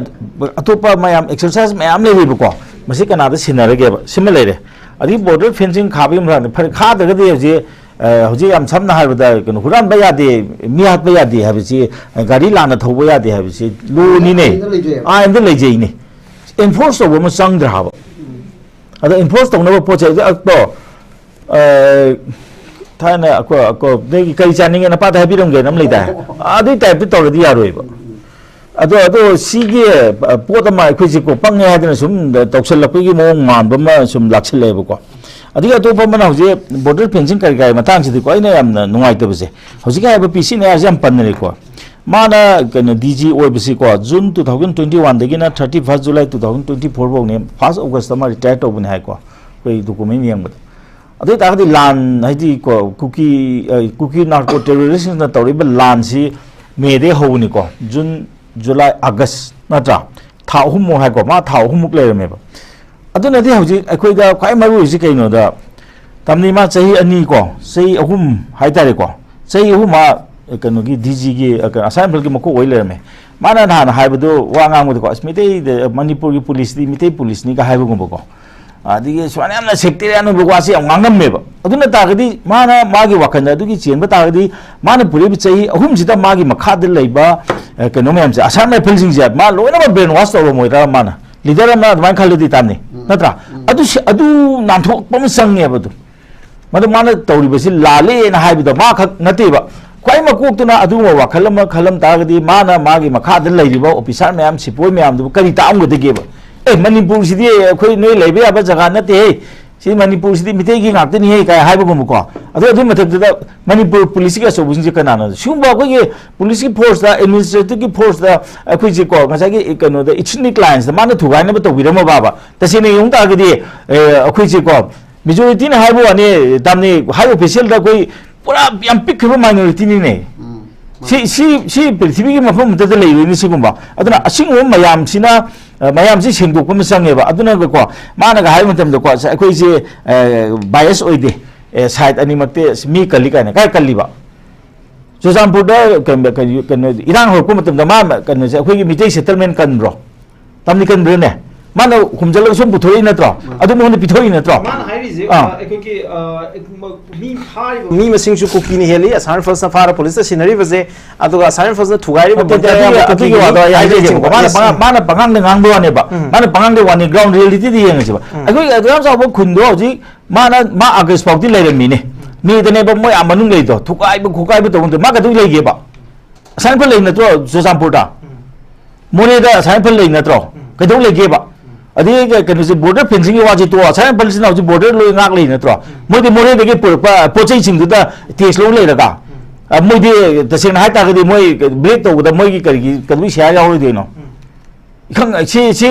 ꯑꯇꯣꯞꯄ ꯃꯌꯥꯝ exercise ꯃꯌꯥꯝ ꯂꯩꯔꯤꯕꯀꯣ, ꯃꯁꯤ ꯀꯅꯥꯗ ꯁꯤꯟꯅꯔꯒꯦꯕ? ꯁꯤꯃ ꯂꯩꯔꯦ꯫ ꯑꯗꯒꯤ border fencing ꯈꯥꯕꯒꯤ ꯃꯇꯥꯡꯗ, ꯐꯔꯦ, ꯈꯥꯗ꯭ꯔꯒꯗꯤ ꯍꯧꯖꯤꯛ, ꯑ, ꯍꯧꯖꯤꯛ ꯌꯥꯝ ꯁꯝꯅ ꯍꯥꯏꯔꯕꯗ, ꯀꯩꯅꯣ, ꯍꯨꯔꯥꯟꯕ ꯌꯥꯗꯦ, ꯃꯤ ꯍꯥꯠꯄ ꯌꯥꯗꯦ ꯍꯥꯏꯕꯁꯤ, ꯑ, ꯒꯥꯔꯤ ꯂꯥꯟꯅ ꯊꯧꯕ ꯌꯥꯗꯦ ꯍꯥꯏꯕꯁꯤ lawꯅꯤꯅꯦ꯫ ꯑꯥꯏꯟꯗ ꯂꯩꯖꯩ꯫ ꯑꯥꯏꯟꯗ ꯂꯩꯖꯩꯅꯦ꯫ Enforce ꯇꯧꯕ ꯑꯃ ꯆꯪꯗ꯭ꯔꯦ ꯍꯥꯏꯕ꯫ ꯑꯗꯣ enforce ꯇꯧꯅꯕ ꯄꯣꯠꯁꯦ ꯍꯧꯖꯤꯛ ꯑꯇꯣ, ꯑ, ꯊꯥꯏꯅ ꯑꯩꯈꯣꯏ, ꯑꯩꯈꯣꯏ, ꯅꯣꯏꯒꯤ ꯀꯔꯤ ꯆꯥꯅꯤꯡꯉꯦ ꯅꯄꯥꯗ ꯍꯥꯏꯕꯤꯔꯝꯒꯦꯅ ꯑꯃ ꯂꯩꯗꯥꯏ? ꯑꯗꯨꯏ typeꯇ ꯇꯧꯔꯗꯤ ꯌꯥꯔꯣꯏꯕ꯫ ꯑꯗꯣ, ꯑꯗꯣ ꯁꯤꯒꯤ, ꯑ, ꯄꯣꯠ ꯑꯃ ꯑꯩꯈꯣꯏꯁꯦꯀꯣ ꯄꯪꯉꯦ ꯍꯥꯏꯗꯅ ꯁꯨꯝ ꯇꯧꯁꯜꯂꯛꯄꯒꯤ ꯃꯑꯣꯡ ꯃꯥꯟꯕ ꯑꯃ ꯁꯨꯝ ꯂꯥꯛꯁꯜꯂꯛꯑꯦꯕꯀꯣ꯫ ꯑꯗꯒꯤ ꯑꯇꯣꯞꯄ ꯑꯃꯅ ꯍꯧꯖꯤꯛ border fencing ꯀꯔꯤ ꯀꯔꯤ ꯃꯇꯥꯡꯁꯤꯗꯤꯀꯣ, ꯑꯩꯅ ꯌꯥꯝꯅ ꯅꯨꯡꯉꯥꯏꯇꯕꯁꯦ, ꯍꯧꯖꯤꯛꯀꯤ ꯍꯥꯏꯔꯤꯕ P C Nairꯁꯦ ꯌꯥꯝ ꯄꯟꯅꯔꯦꯀꯣ꯫ ꯃꯥꯅ, ꯀꯩꯅꯣ, D G ꯑꯣꯏꯕꯁꯤꯀꯣ, June two thousand twenty oneꯗꯒꯤꯅ thirty first July two thousand twenty four ꯐꯥꯎꯅꯦ, first Augustꯇ ꯃꯥ retire ꯇꯧꯕꯅꯦ ꯍꯥꯏꯀꯣ, ꯑꯩꯈꯣꯏ document ꯌꯦꯡꯕꯗ꯫ ꯑꯗꯨ ꯑꯣꯏꯇꯥꯔꯒꯗꯤ ꯂꯥꯟ ꯍꯥꯏꯗꯤ ꯀꯣ, ꯀꯨꯀꯤ, ꯑ, ꯀꯨꯀꯤ narco terroristꯁꯤꯡꯅ ꯇꯧꯔꯤꯕ ꯂꯥꯟꯁꯤ Mayꯗꯒꯤ ꯍꯧꯕꯅꯤꯀꯣ, June, July, August ꯅꯠꯇ꯭ꯔꯥ? ꯊꯥ ꯑꯍꯨꯝꯃꯨꯛ ꯍꯥꯏꯀꯣ, ꯃꯥ ꯊꯥ ꯑꯍꯨꯝꯃꯨꯛ ꯂꯩꯔꯝꯃꯦꯕ꯫ ꯑꯗꯨꯅꯗꯤ ꯍꯧꯖꯤꯛ ꯑꯩꯈꯣꯏꯗ ꯈ꯭ꯋꯥꯏ ꯃꯔꯨ ꯑꯣꯏꯔꯤꯁꯤ ꯀꯩꯅꯣꯗ, ꯇꯝꯅꯤ ꯃꯥ ꯆꯍꯤ ꯑꯅꯤ ꯀꯣ, ꯆꯍꯤ ꯑꯍꯨꯝ ꯍꯥꯏꯇꯥꯔꯦꯀꯣ, ꯆꯍꯤ ꯑꯍꯨꯝ ꯃꯥ ꯀꯩꯅꯣꯒꯤ ꯗꯤ ꯖꯤꯒꯤ, ꯑ, ꯀꯩꯅꯣ, ꯑꯁꯥꯝ ꯔꯥꯏꯐꯜꯒꯤ ꯃꯀꯣꯛ ꯑꯣꯏ ꯂꯩꯔꯝꯃꯦ꯫ ꯃꯥꯅ ꯅꯍꯥꯟ ꯍꯥꯏꯕꯗꯣ, ꯋꯥ ꯉꯥꯡꯕꯗꯀꯣ, "ꯑꯁ, ꯃꯩꯇꯩꯗ, ꯃꯅꯤꯄꯨꯔꯒꯤ ꯄꯨꯂꯤꯁꯇꯤ ꯃꯤꯇꯩ ꯄꯨꯂꯤꯁꯅꯤꯒ" ꯍꯥꯏꯕꯒꯨꯝꯕꯀꯣ, ꯑꯗꯒꯤ ꯁꯨꯃꯥꯏꯅ ꯌꯥꯝꯅ ꯁꯦꯛꯇꯔꯤꯌꯥꯟ ꯑꯣꯏꯕ ꯋꯥꯁꯦ ꯌꯥꯝ ꯉꯥꯡꯉꯝꯃꯦꯕ꯫ ꯑꯗꯨꯅ ꯇꯥꯔꯒꯗꯤ, ꯃꯥꯅ ꯃꯥꯒꯤ ꯋꯥꯈꯜꯗ ꯑꯗꯨꯒꯤ ꯆꯦꯟꯕ ꯇꯥꯔꯒꯗꯤ, ꯃꯥꯅ ꯄꯨꯔꯛꯏꯕ ꯆꯍꯤ ꯑꯍꯨꯝꯁꯤꯗ ꯃꯥꯒꯤ ꯃꯈꯥꯗ ꯂꯩꯕ, ꯑ, ꯀꯩꯅꯣ ꯃꯌꯥꯝꯁꯦ, ꯑꯁꯥꯝ ꯔꯥꯏꯐꯜꯁꯤꯡꯁꯦ ꯃꯥ ꯂꯣꯏꯅꯃꯛ brainwash ꯇꯧꯔꯝꯃꯣꯏꯗ꯭ꯔꯥ? ꯃꯥꯅ, ꯂꯤꯗꯔ ꯑꯃꯅ ꯑꯗꯨꯃꯥꯏꯅ ꯈꯜꯂꯗꯤ, ꯇꯥꯝꯅꯤ, ꯎꯝ, ꯅꯠꯇ꯭ꯔꯥ? ꯎꯝ꯫ ꯑꯗꯨ ꯁꯤ-, ꯑꯗꯨ ꯅꯥꯟꯊꯣꯛꯄ ꯑꯃ ꯆꯪꯉꯦꯕ꯫ ꯑꯗꯨ ꯃꯗꯨ ꯃꯥꯅ ꯇꯧꯔꯤꯕꯁꯤ ꯂꯥꯜꯂꯦꯅ ꯍꯥꯏꯕꯗꯣ ꯃꯥ ꯈꯛ ꯅꯠꯇꯦꯕ꯫ ꯈ꯭ꯋꯥꯏ ꯃꯀꯣꯛꯇꯨꯅ ꯑꯗꯨꯒꯨꯝꯕ ꯋꯥꯈꯜ ꯑꯃ ꯈꯜꯂꯝ ꯇꯥꯔꯒꯗꯤ, ꯃꯥꯅ ꯃꯥꯒꯤ ꯃꯈꯥꯗ ꯂꯩꯔꯤꯕ ꯑꯣꯐꯤꯁꯥꯔ ꯃꯌꯥꯝ, ꯁꯤꯄꯣꯏ ꯃꯌꯥꯝꯗꯨꯕꯨ ꯀꯔꯤ ꯇꯥꯛꯑꯝꯒꯗꯒꯦꯕ? "ꯑꯦ, ꯃꯅꯤꯄꯨꯔꯁꯤꯗꯤ ꯑꯩꯈꯣꯏ ꯅꯣꯏ ꯂꯩꯕ ꯌꯥꯕ ꯖꯒꯥ ꯅꯠꯇꯦꯍꯦ, ꯁꯤ ꯃꯅꯤꯄꯨꯔꯁꯤꯗꯤ ꯃꯤꯇꯩꯒꯤ ꯉꯥꯛꯇꯅꯤꯍꯦ" ꯀꯥꯏ ꯍꯥꯏꯕꯒꯨꯝꯕꯀꯣ꯫ ꯑꯗꯣ ꯑꯗꯨꯒꯤ ꯃꯊꯛꯇꯨꯗ ꯃꯅꯤꯄꯨꯔ ꯄꯨꯂꯤꯁꯀꯤ ꯑꯆꯧꯕꯁꯤꯡꯁꯦ ꯀꯅꯥꯅꯣ? ꯁꯤꯒꯨꯝꯕ ꯑꯩꯈꯣꯏꯒꯤ ꯄꯨꯂꯤꯁꯀꯤ ꯐꯣꯔꯁꯇ, ꯑꯦꯗꯃꯤꯅꯤꯁꯇ꯭ꯔꯦꯇꯤꯚꯀꯤ ꯐꯣꯔꯁꯇ, ꯑꯩꯈꯣꯏꯁꯦꯀꯣ, ꯉꯁꯥꯏꯒꯤ ꯀꯩꯅꯣꯗ, ꯏꯊꯅꯤꯛ ꯂꯥꯏꯟꯁꯇ ꯃꯥꯅ ꯊꯨꯒꯥꯏꯅꯕ ꯇꯧꯕꯤꯔꯝꯃꯕ? ꯇꯁꯦꯡꯅ ꯌꯦꯡꯉꯨ ꯇꯥꯔꯒꯗꯤ, ꯑꯦ, ꯑꯩꯈꯣꯏꯁꯦꯀꯣ, ꯃꯦꯖꯣꯔꯤꯇꯤꯅ ꯍꯥꯏꯕ ꯋꯥꯅꯤ, ꯇꯥꯝꯅꯤ, ꯍꯥꯏ ꯑꯣꯐꯤꯁꯤꯌꯦꯜꯗ ꯑꯩꯈꯣꯏ ꯄꯨꯔꯥ ꯌꯥꯝ ꯄꯤꯛꯈ꯭ꯔꯕ ꯃꯥꯏꯅꯣꯔꯤꯇꯤꯅꯤꯅꯦ꯫ ꯎꯝ, ꯁꯤ, ꯃꯥꯅꯤ꯫ ꯁꯤ, ꯁꯤ ꯄ꯭ꯔꯤꯊꯤꯕꯤꯒꯤ ꯃꯐꯝ ꯑꯃꯠꯇꯗ ꯂꯩꯔꯣꯏꯅꯦ ꯁꯤꯒꯨꯝꯕ꯫ ꯑꯗꯨꯅ ꯑꯁꯤꯒꯨꯝꯕ ꯃꯌꯥꯝꯁꯤꯅ, ꯑ, ꯃꯌꯥꯝꯁꯤ ꯁꯦꯡꯗꯣꯛꯄ ꯑꯃ ꯆꯪꯉꯦꯕ꯫ ꯑꯗꯨꯅꯀꯣ, ꯃꯥꯅꯒ ꯍꯥꯏꯕ ꯃꯇꯝꯗꯀꯣ, ꯑꯁ, ꯑꯩꯈꯣꯏꯁꯦ, ꯑ, ꯕꯥꯏꯑꯁ ꯑꯣꯏꯗꯦ, ꯑꯦ, ꯁꯥꯏꯠ ꯑꯅꯤꯃꯛꯇꯤ, ꯑꯁ, ꯃꯤ ꯀꯜꯂꯤ ꯀꯥꯏꯅ꯫ ꯀꯥꯏ ꯀꯜꯂꯤꯕ? ꯆꯨꯔꯆꯥꯟꯄꯨꯔꯗ ꯀꯩꯅꯣ, ꯀꯩꯅꯣ, ꯀꯩꯅꯣ, ꯏꯔꯥꯡ ꯍꯧꯔꯛꯄ ꯃꯇꯝꯗ ꯃꯥ, ꯀꯩꯅꯣꯁꯦ, ꯑꯩꯈꯣꯏꯒꯤ ꯃꯤꯇꯩ ꯁꯦꯇꯜꯃꯦꯟ ꯀꯟꯕ꯭ꯔꯣ? ꯇꯥꯝꯅꯤ, ꯀꯟꯕ꯭ꯔꯅꯦ? ꯃꯥꯅ ꯍꯨꯝꯖꯜꯂꯒ ꯁꯨꯝ ꯄꯨꯊꯣꯔꯛꯏ ꯅꯠꯇ꯭ꯔꯣ? ꯎꯝ꯫ ꯑꯗꯨ ꯃꯉꯣꯟꯗ ꯄꯤꯊꯣꯛꯏ ꯅꯠꯇ꯭ꯔꯣ? ꯃꯥꯅ ꯍꯥꯏꯔꯤꯁꯦ, ꯑꯥ꯫ ꯑ, ꯑꯩꯈꯣꯏꯒꯤ, ꯑ, ꯃꯤ ꯐꯥꯔꯤꯕ ꯃꯤ ꯃꯁꯤꯡꯁꯨ ꯀꯨꯀꯤꯅ ꯍꯦꯜꯂꯤ, ꯑꯁꯥꯝ ꯔꯥꯏꯐꯜꯁꯅ ꯐꯥꯔ ꯄꯨꯂꯤꯁꯇ ꯁꯤꯟꯅꯔꯤꯕꯁꯦ, ꯑꯗꯨꯒ ꯑꯁꯥꯝ ꯔꯥꯏꯐꯜꯁꯅ ꯊꯨꯒꯥꯏꯔꯤꯕ ꯅꯠꯇꯦ, ꯕꯣꯔꯗꯔ ꯑꯗꯨꯒꯤ, ꯑꯌꯥꯝꯕ ꯑꯗꯨꯒꯤ ꯀꯨꯀꯤꯒꯤ ꯋꯥꯗꯣ ꯑꯩ ꯍꯥꯏꯖꯒꯦꯕꯀꯣ꯫ ꯍꯥꯏꯔꯤꯕꯁꯤꯡ ꯃꯥꯅ ꯄꯉꯥꯡ-, ꯃꯥꯅ ꯄꯉꯥꯡꯗ ꯉꯥꯡꯕ ꯋꯥꯅꯦꯕ꯫ ꯎꯝ꯫ ꯃꯥꯅ ꯄꯉꯥꯡꯗ ꯋꯥꯅꯤ, ꯒ꯭ꯔꯥꯎꯟ ꯔꯤꯌꯦꯂꯤꯇꯤꯗ ꯌꯦꯡꯉꯁꯤꯕ꯫ ꯎꯝ꯫ ꯑꯩꯈꯣꯏ ꯑꯗꯨ ꯌꯥꯝ ꯆꯥꯎꯕ ꯈꯨꯟꯗꯣ ꯍꯧꯖꯤꯛ ꯃꯥꯅ, ꯃꯥ ꯑꯥꯒꯁ ꯐꯥꯎꯗꯤ ꯂꯩꯔꯝꯃꯤꯅꯦ꯫ ꯃꯦꯗꯅꯦꯕ ꯃꯣꯏ ꯑꯥ ꯃꯅꯨꯡ ꯂꯩꯗꯣ, ꯊꯨꯒꯥꯏꯕ ꯈꯣꯀꯥꯏꯕ ꯇꯧꯕꯗꯣ꯫ ꯃꯥ ꯀꯩꯗꯧ ꯂꯩꯒꯦꯕ? ꯑꯁꯥꯝ ꯔꯥꯏꯐꯜ ꯂꯩ ꯅꯠꯇ꯭ꯔꯣ ꯆꯨꯔꯆꯥꯟꯄꯨꯔꯗ? ꯎꯝ꯫ ꯃꯣꯔꯦꯗ ꯑꯁꯥꯝ ꯔꯥꯏꯐꯜ ꯂꯩ ꯅꯠꯇ꯭ꯔꯣ? ꯎꯝ꯫ ꯀꯩꯗꯧ ꯂꯩꯒꯦꯕ? ꯎꯝ꯫ ꯑꯗꯩ ꯀ-, ꯀꯩꯅꯣꯁꯦ, ꯕꯣꯔꯗꯔ ꯐꯦꯟꯁꯤꯡꯒꯤ ꯋꯥꯁꯦ ꯇꯣꯛꯑꯣ, ꯑꯁꯥꯝ ꯔꯥꯏꯐꯜꯁꯤꯅ ꯍꯧꯖꯤꯛ ꯕꯣꯔꯗꯔ ꯂꯣꯏ ꯉꯥꯛ ꯂꯩ ꯅꯠꯇ꯭ꯔꯣ? ꯎꯝ꯫ ꯃꯣꯏꯗꯤ ꯃꯣꯔꯦꯗꯒꯤ ꯄꯨꯔꯛꯄ ꯄꯣꯠ ꯆꯩꯁꯤꯡꯗꯨꯗ ꯇꯦꯛꯁ ꯂꯧ ꯂꯩꯔꯒ, ꯎꯝ꯫ ꯑ, ꯃꯣꯏꯗꯤ ꯇꯁꯦꯡꯅ ꯍꯥꯏꯇꯥꯔꯒꯗꯤ ꯃꯣꯏ ꯕ꯭ꯔꯦꯛ ꯇꯧꯕꯗ ꯃꯣꯏꯒꯤ ꯀꯔꯤꯒꯤ, ꯀꯩꯗꯧꯕꯩ ꯁꯤꯌꯥꯔ ꯌꯥꯎꯔꯣꯏꯗꯣꯏꯅꯣ? ꯎꯝ꯫ ꯏꯈꯪ-, ꯁꯤ, ꯁꯤ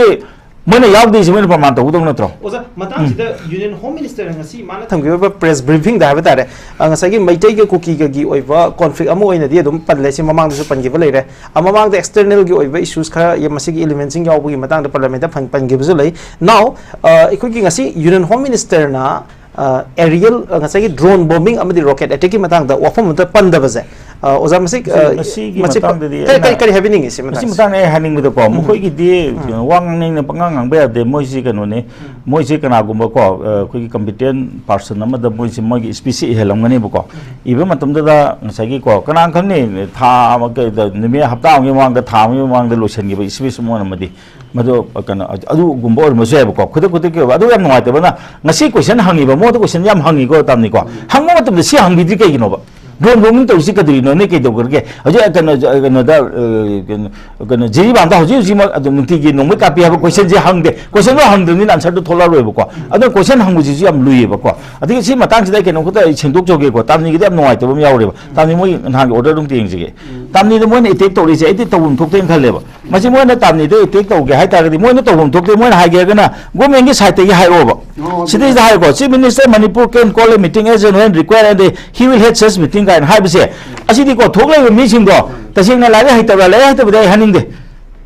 ꯃꯣꯏꯅ ꯌꯥꯎꯗꯦꯁꯤ ꯃꯣꯏꯅ ꯄ꯭ꯔꯃꯥꯟ ꯇꯧꯒꯗꯧ ꯅꯠꯇ꯭ꯔꯣ? ꯑꯣꯖꯥ, ꯃꯇꯥꯡꯁꯤꯗ ꯎꯝ꯫ ꯌꯨꯅꯤꯌꯟ ꯍꯣꯝ ꯃꯤꯅꯤꯁꯇꯔꯅ ꯉꯁꯤ ꯃꯥꯅ ꯊꯝꯈꯤꯕ ꯄ꯭ꯔꯦꯁ ꯕ꯭ꯔꯤꯐꯤꯡꯗ ꯍꯥꯏꯕ ꯇꯥꯔꯦ, ꯑ, ꯉꯁꯥꯏꯒꯤ ꯃꯩꯇꯩꯒ ꯀꯨꯀꯤꯒꯒꯤ ꯑꯣꯏꯕ ꯀꯣꯟꯐ꯭ꯂꯤꯛ ꯑꯃ ꯑꯣꯏꯅꯗꯤ ꯑꯗꯨꯝ ꯄꯜꯂꯦ, ꯁꯤ ꯃꯃꯥꯡꯗꯁꯨ ꯄꯟꯈꯤꯕ ꯂꯩꯔꯦ꯫ ꯑ, ꯃꯃꯥꯡꯗ ꯑꯦꯛꯁꯇꯔꯅꯦꯜꯒꯤ ꯑꯣꯏꯕ ꯏꯁꯨꯁ ꯈꯔ ꯌ-, ꯃꯁꯤꯒꯤ ꯏꯂꯤꯃꯦꯟꯁꯤꯡ ꯌꯥꯎꯕꯒꯤ ꯃꯇꯥꯡꯗ ꯄꯥꯔꯂꯤꯌꯥꯃꯦꯟꯠꯇ ꯐꯪ-, ꯄꯟꯈꯤꯕꯁꯨ ꯂꯩ꯫ Now, ꯑ, ꯑꯩꯈꯣꯏꯒꯤ ꯉꯁꯤ ꯌꯨꯅꯤꯌꯟ ꯍꯣꯝ ꯃꯤꯅꯤꯁꯇꯔꯅ, ꯑ, ꯑꯦꯔꯤꯌꯦꯜ, ꯑ, ꯉꯁꯥꯏꯒꯤ ꯗ꯭ꯔꯣꯟ ꯕꯣꯝꯕꯤꯡ ꯑꯃꯗꯤ ꯔꯣꯀꯦꯠ ꯑꯦꯇꯦꯛꯀꯤ ꯃꯇꯥꯡꯗ ꯋꯥꯐꯝ ꯑꯃꯇ ꯄꯟꯗꯕꯁꯦ, ꯑ, ꯑꯣꯖꯥ, ꯃꯁꯤ, ꯃꯁꯤ, ꯑ, ꯃꯁꯤꯒꯤ ꯃꯁꯤ ꯃꯇꯥꯡꯗꯗꯤ ꯀꯔꯤ, ꯀꯔꯤ, ꯑꯩꯅ ꯀꯔꯤ ꯍꯥꯏꯕꯤꯅꯤꯡꯉꯤ ꯁꯤ ꯃꯁꯤ ꯃꯇꯥꯡꯁꯤꯗ? ꯃꯇꯥꯡꯗ ꯑꯩ ꯍꯥꯏꯅꯤꯡꯕꯗꯀꯣ, ꯎꯝ꯫ ꯃꯈꯣꯏꯒꯤꯗꯤ ꯎꯝ꯫ ꯀꯩꯅꯣ, ꯋꯥ ꯉꯥꯡꯅꯤꯡꯅ ꯄꯉꯥꯡ ꯉꯥꯡꯕ ꯌꯥꯗꯦ꯫ ꯃꯣꯏꯁꯤ ꯀꯩꯅꯣꯅꯦ, ꯎꯝ꯫ ꯃꯣꯏꯁꯤ ꯀꯅꯥꯒꯨꯝꯕꯀꯣ, ꯑ, ꯑꯩꯈꯣꯏꯒꯤ competent person ꯑꯃꯗ ꯃꯣꯏꯁꯤ ꯃꯣꯏꯒꯤ speech ꯁꯤ ꯏꯍꯜꯂꯝꯒꯅꯦꯕꯀꯣ꯫ ꯎꯝ꯫ ꯏꯕ ꯃꯇꯝꯗꯗ ꯉꯁꯥꯏꯒꯤꯀꯣ, ꯀꯅꯥ ꯈꯪꯅꯤ, ꯊꯥ ꯑꯃ, ꯀꯩꯗ, ꯅꯨꯃꯤꯠ ꯍꯞꯇꯥ ꯑꯃꯒꯤ ꯃꯃꯥꯡꯗ, ꯊꯥ ꯑꯃꯒꯤ ꯃꯃꯥꯡꯗ ꯂꯣꯏꯁꯤꯟꯈꯤꯕ speech ꯑꯃ ꯑꯣꯏꯔꯝꯃꯗꯤ, ꯃꯗꯨ, ꯀꯩꯅꯣ, ꯑꯗꯨꯒꯨꯝꯕ ꯑꯣꯏꯔꯝꯕꯁꯨ ꯌꯥꯏꯕꯀꯣ꯫ ꯈꯨꯗꯛ ꯈꯨꯗꯛꯀꯤ ꯑꯣꯏꯕ꯫ ꯑꯗꯨ ꯌꯥꯝ ꯅꯨꯡꯉꯥꯏꯇꯕꯅ, ꯉꯁꯤ question ꯍꯪꯉꯤꯕ, ꯃꯉꯣꯟꯗ question ꯌꯥꯝ ꯍꯪꯉꯤꯀꯣ, ꯇꯥꯝꯅꯤꯀꯣ꯫ ꯎꯝ꯫ ꯍꯪꯕ ꯃꯇꯝꯗ ꯁꯤ ꯍꯪꯕꯤꯗ꯭ꯔꯤ ꯀꯩꯒꯤꯅꯣꯕ? ꯕ꯭ꯔꯣꯟ ꯕ꯭ꯔꯣꯟ ꯇꯧꯔꯤꯁꯤ ꯀꯔꯤꯅꯣ? ꯅꯣꯏ ꯀꯩꯗꯧꯈ꯭ꯔꯒꯦ? ꯍꯧꯖꯤꯛ ꯀꯩꯅꯣ, ꯀꯩꯅꯣꯗ, ꯑ, ꯀꯩꯅꯣ, ꯀꯩꯅꯣ, ꯖꯤꯔꯤꯕꯥꯝꯗ ꯍꯧꯖꯤꯛ ꯍꯧꯖꯤꯛꯃꯛ ꯑꯗꯨꯝ ꯅꯨꯡꯇꯤꯒꯤ ꯅꯣꯡꯃꯩ ꯀꯥꯞꯄꯤ ꯍꯥꯏꯕ question ꯁꯦ ꯍꯪꯗꯦ꯫ Question ꯗꯣ ꯍꯪꯗꯕꯅꯤꯅ answer ꯗꯣ ꯊꯣꯛꯂꯛꯑꯔꯣꯏꯕꯀꯣ꯫ ꯑꯗꯨꯅ question ꯍꯪꯕꯁꯤꯁꯨ ꯌꯥꯝ ꯂꯨꯏꯌꯦꯕꯀꯣ꯫ ꯑꯗꯒꯤ ꯁꯤ ꯃꯇꯥꯡꯁꯤꯗ ꯑꯩ ꯀꯩꯅꯣꯝꯈꯛꯇ ꯑꯩ ꯁꯦꯡꯗꯣꯛꯆꯍꯧꯒꯦꯀꯣ꯫ ꯇꯥꯝꯅꯤꯒꯤꯗꯤ ꯌꯥꯝ ꯅꯨꯡꯉꯥꯏꯇꯕ ꯑꯃ ꯌꯥꯎꯔꯦꯕ꯫ ꯇꯥꯝꯅꯤ, ꯃꯣꯏ ꯅꯍꯥꯟꯒꯤ order ꯗꯣ ꯑꯝꯇ ꯌꯦꯡꯁꯤꯒꯦ꯫ ꯇꯥꯝꯅꯤꯗ ꯃꯣꯏꯅ attack ꯇꯧꯔꯤꯁꯦ ꯑꯩꯗꯤ ꯇꯧꯐꯝ ꯊꯣꯛꯇꯦꯅ ꯈꯜꯂꯦꯕ꯫ ꯃꯁꯤ ꯃꯣꯏꯅ ꯇꯥꯝꯅꯤꯗ attack ꯇꯧꯒꯦ ꯍꯥꯏ ꯇꯥꯔꯒꯗꯤ ꯃꯣꯏꯅ ꯇꯧꯐꯝ ꯊꯣꯛꯇꯦ, ꯃꯣꯏꯅ ꯍꯥꯏꯒꯦ ꯍꯥꯏꯔꯒꯅ government ꯀꯤ side ꯇꯒꯤ ꯍꯥꯏꯔꯛꯑꯣꯕ꯫ ꯑꯣ, ꯑꯗꯨꯅ ꯁꯤꯗꯩꯁꯤꯗ ꯍꯥꯏꯔꯦꯀꯣ, "Chief Minister Manipur can call a meeting as and when required and he will head such meeting" ꯀꯥꯏꯅ ꯍꯥꯏꯕꯁꯦ, ꯑꯁꯤꯗꯤꯀꯣ ꯊꯣꯛꯂꯛꯏꯕ ꯃꯤꯁꯤꯡꯗꯣ ꯇꯁꯦꯡꯅ ꯂꯥꯏꯔꯤꯛ ꯍꯩꯇꯕ꯭ꯔꯥ, ꯂꯥꯏꯔꯤꯛ ꯍꯩꯇꯕꯗꯤ ꯑꯩ ꯍꯥꯏꯅꯤꯡꯗꯦ꯫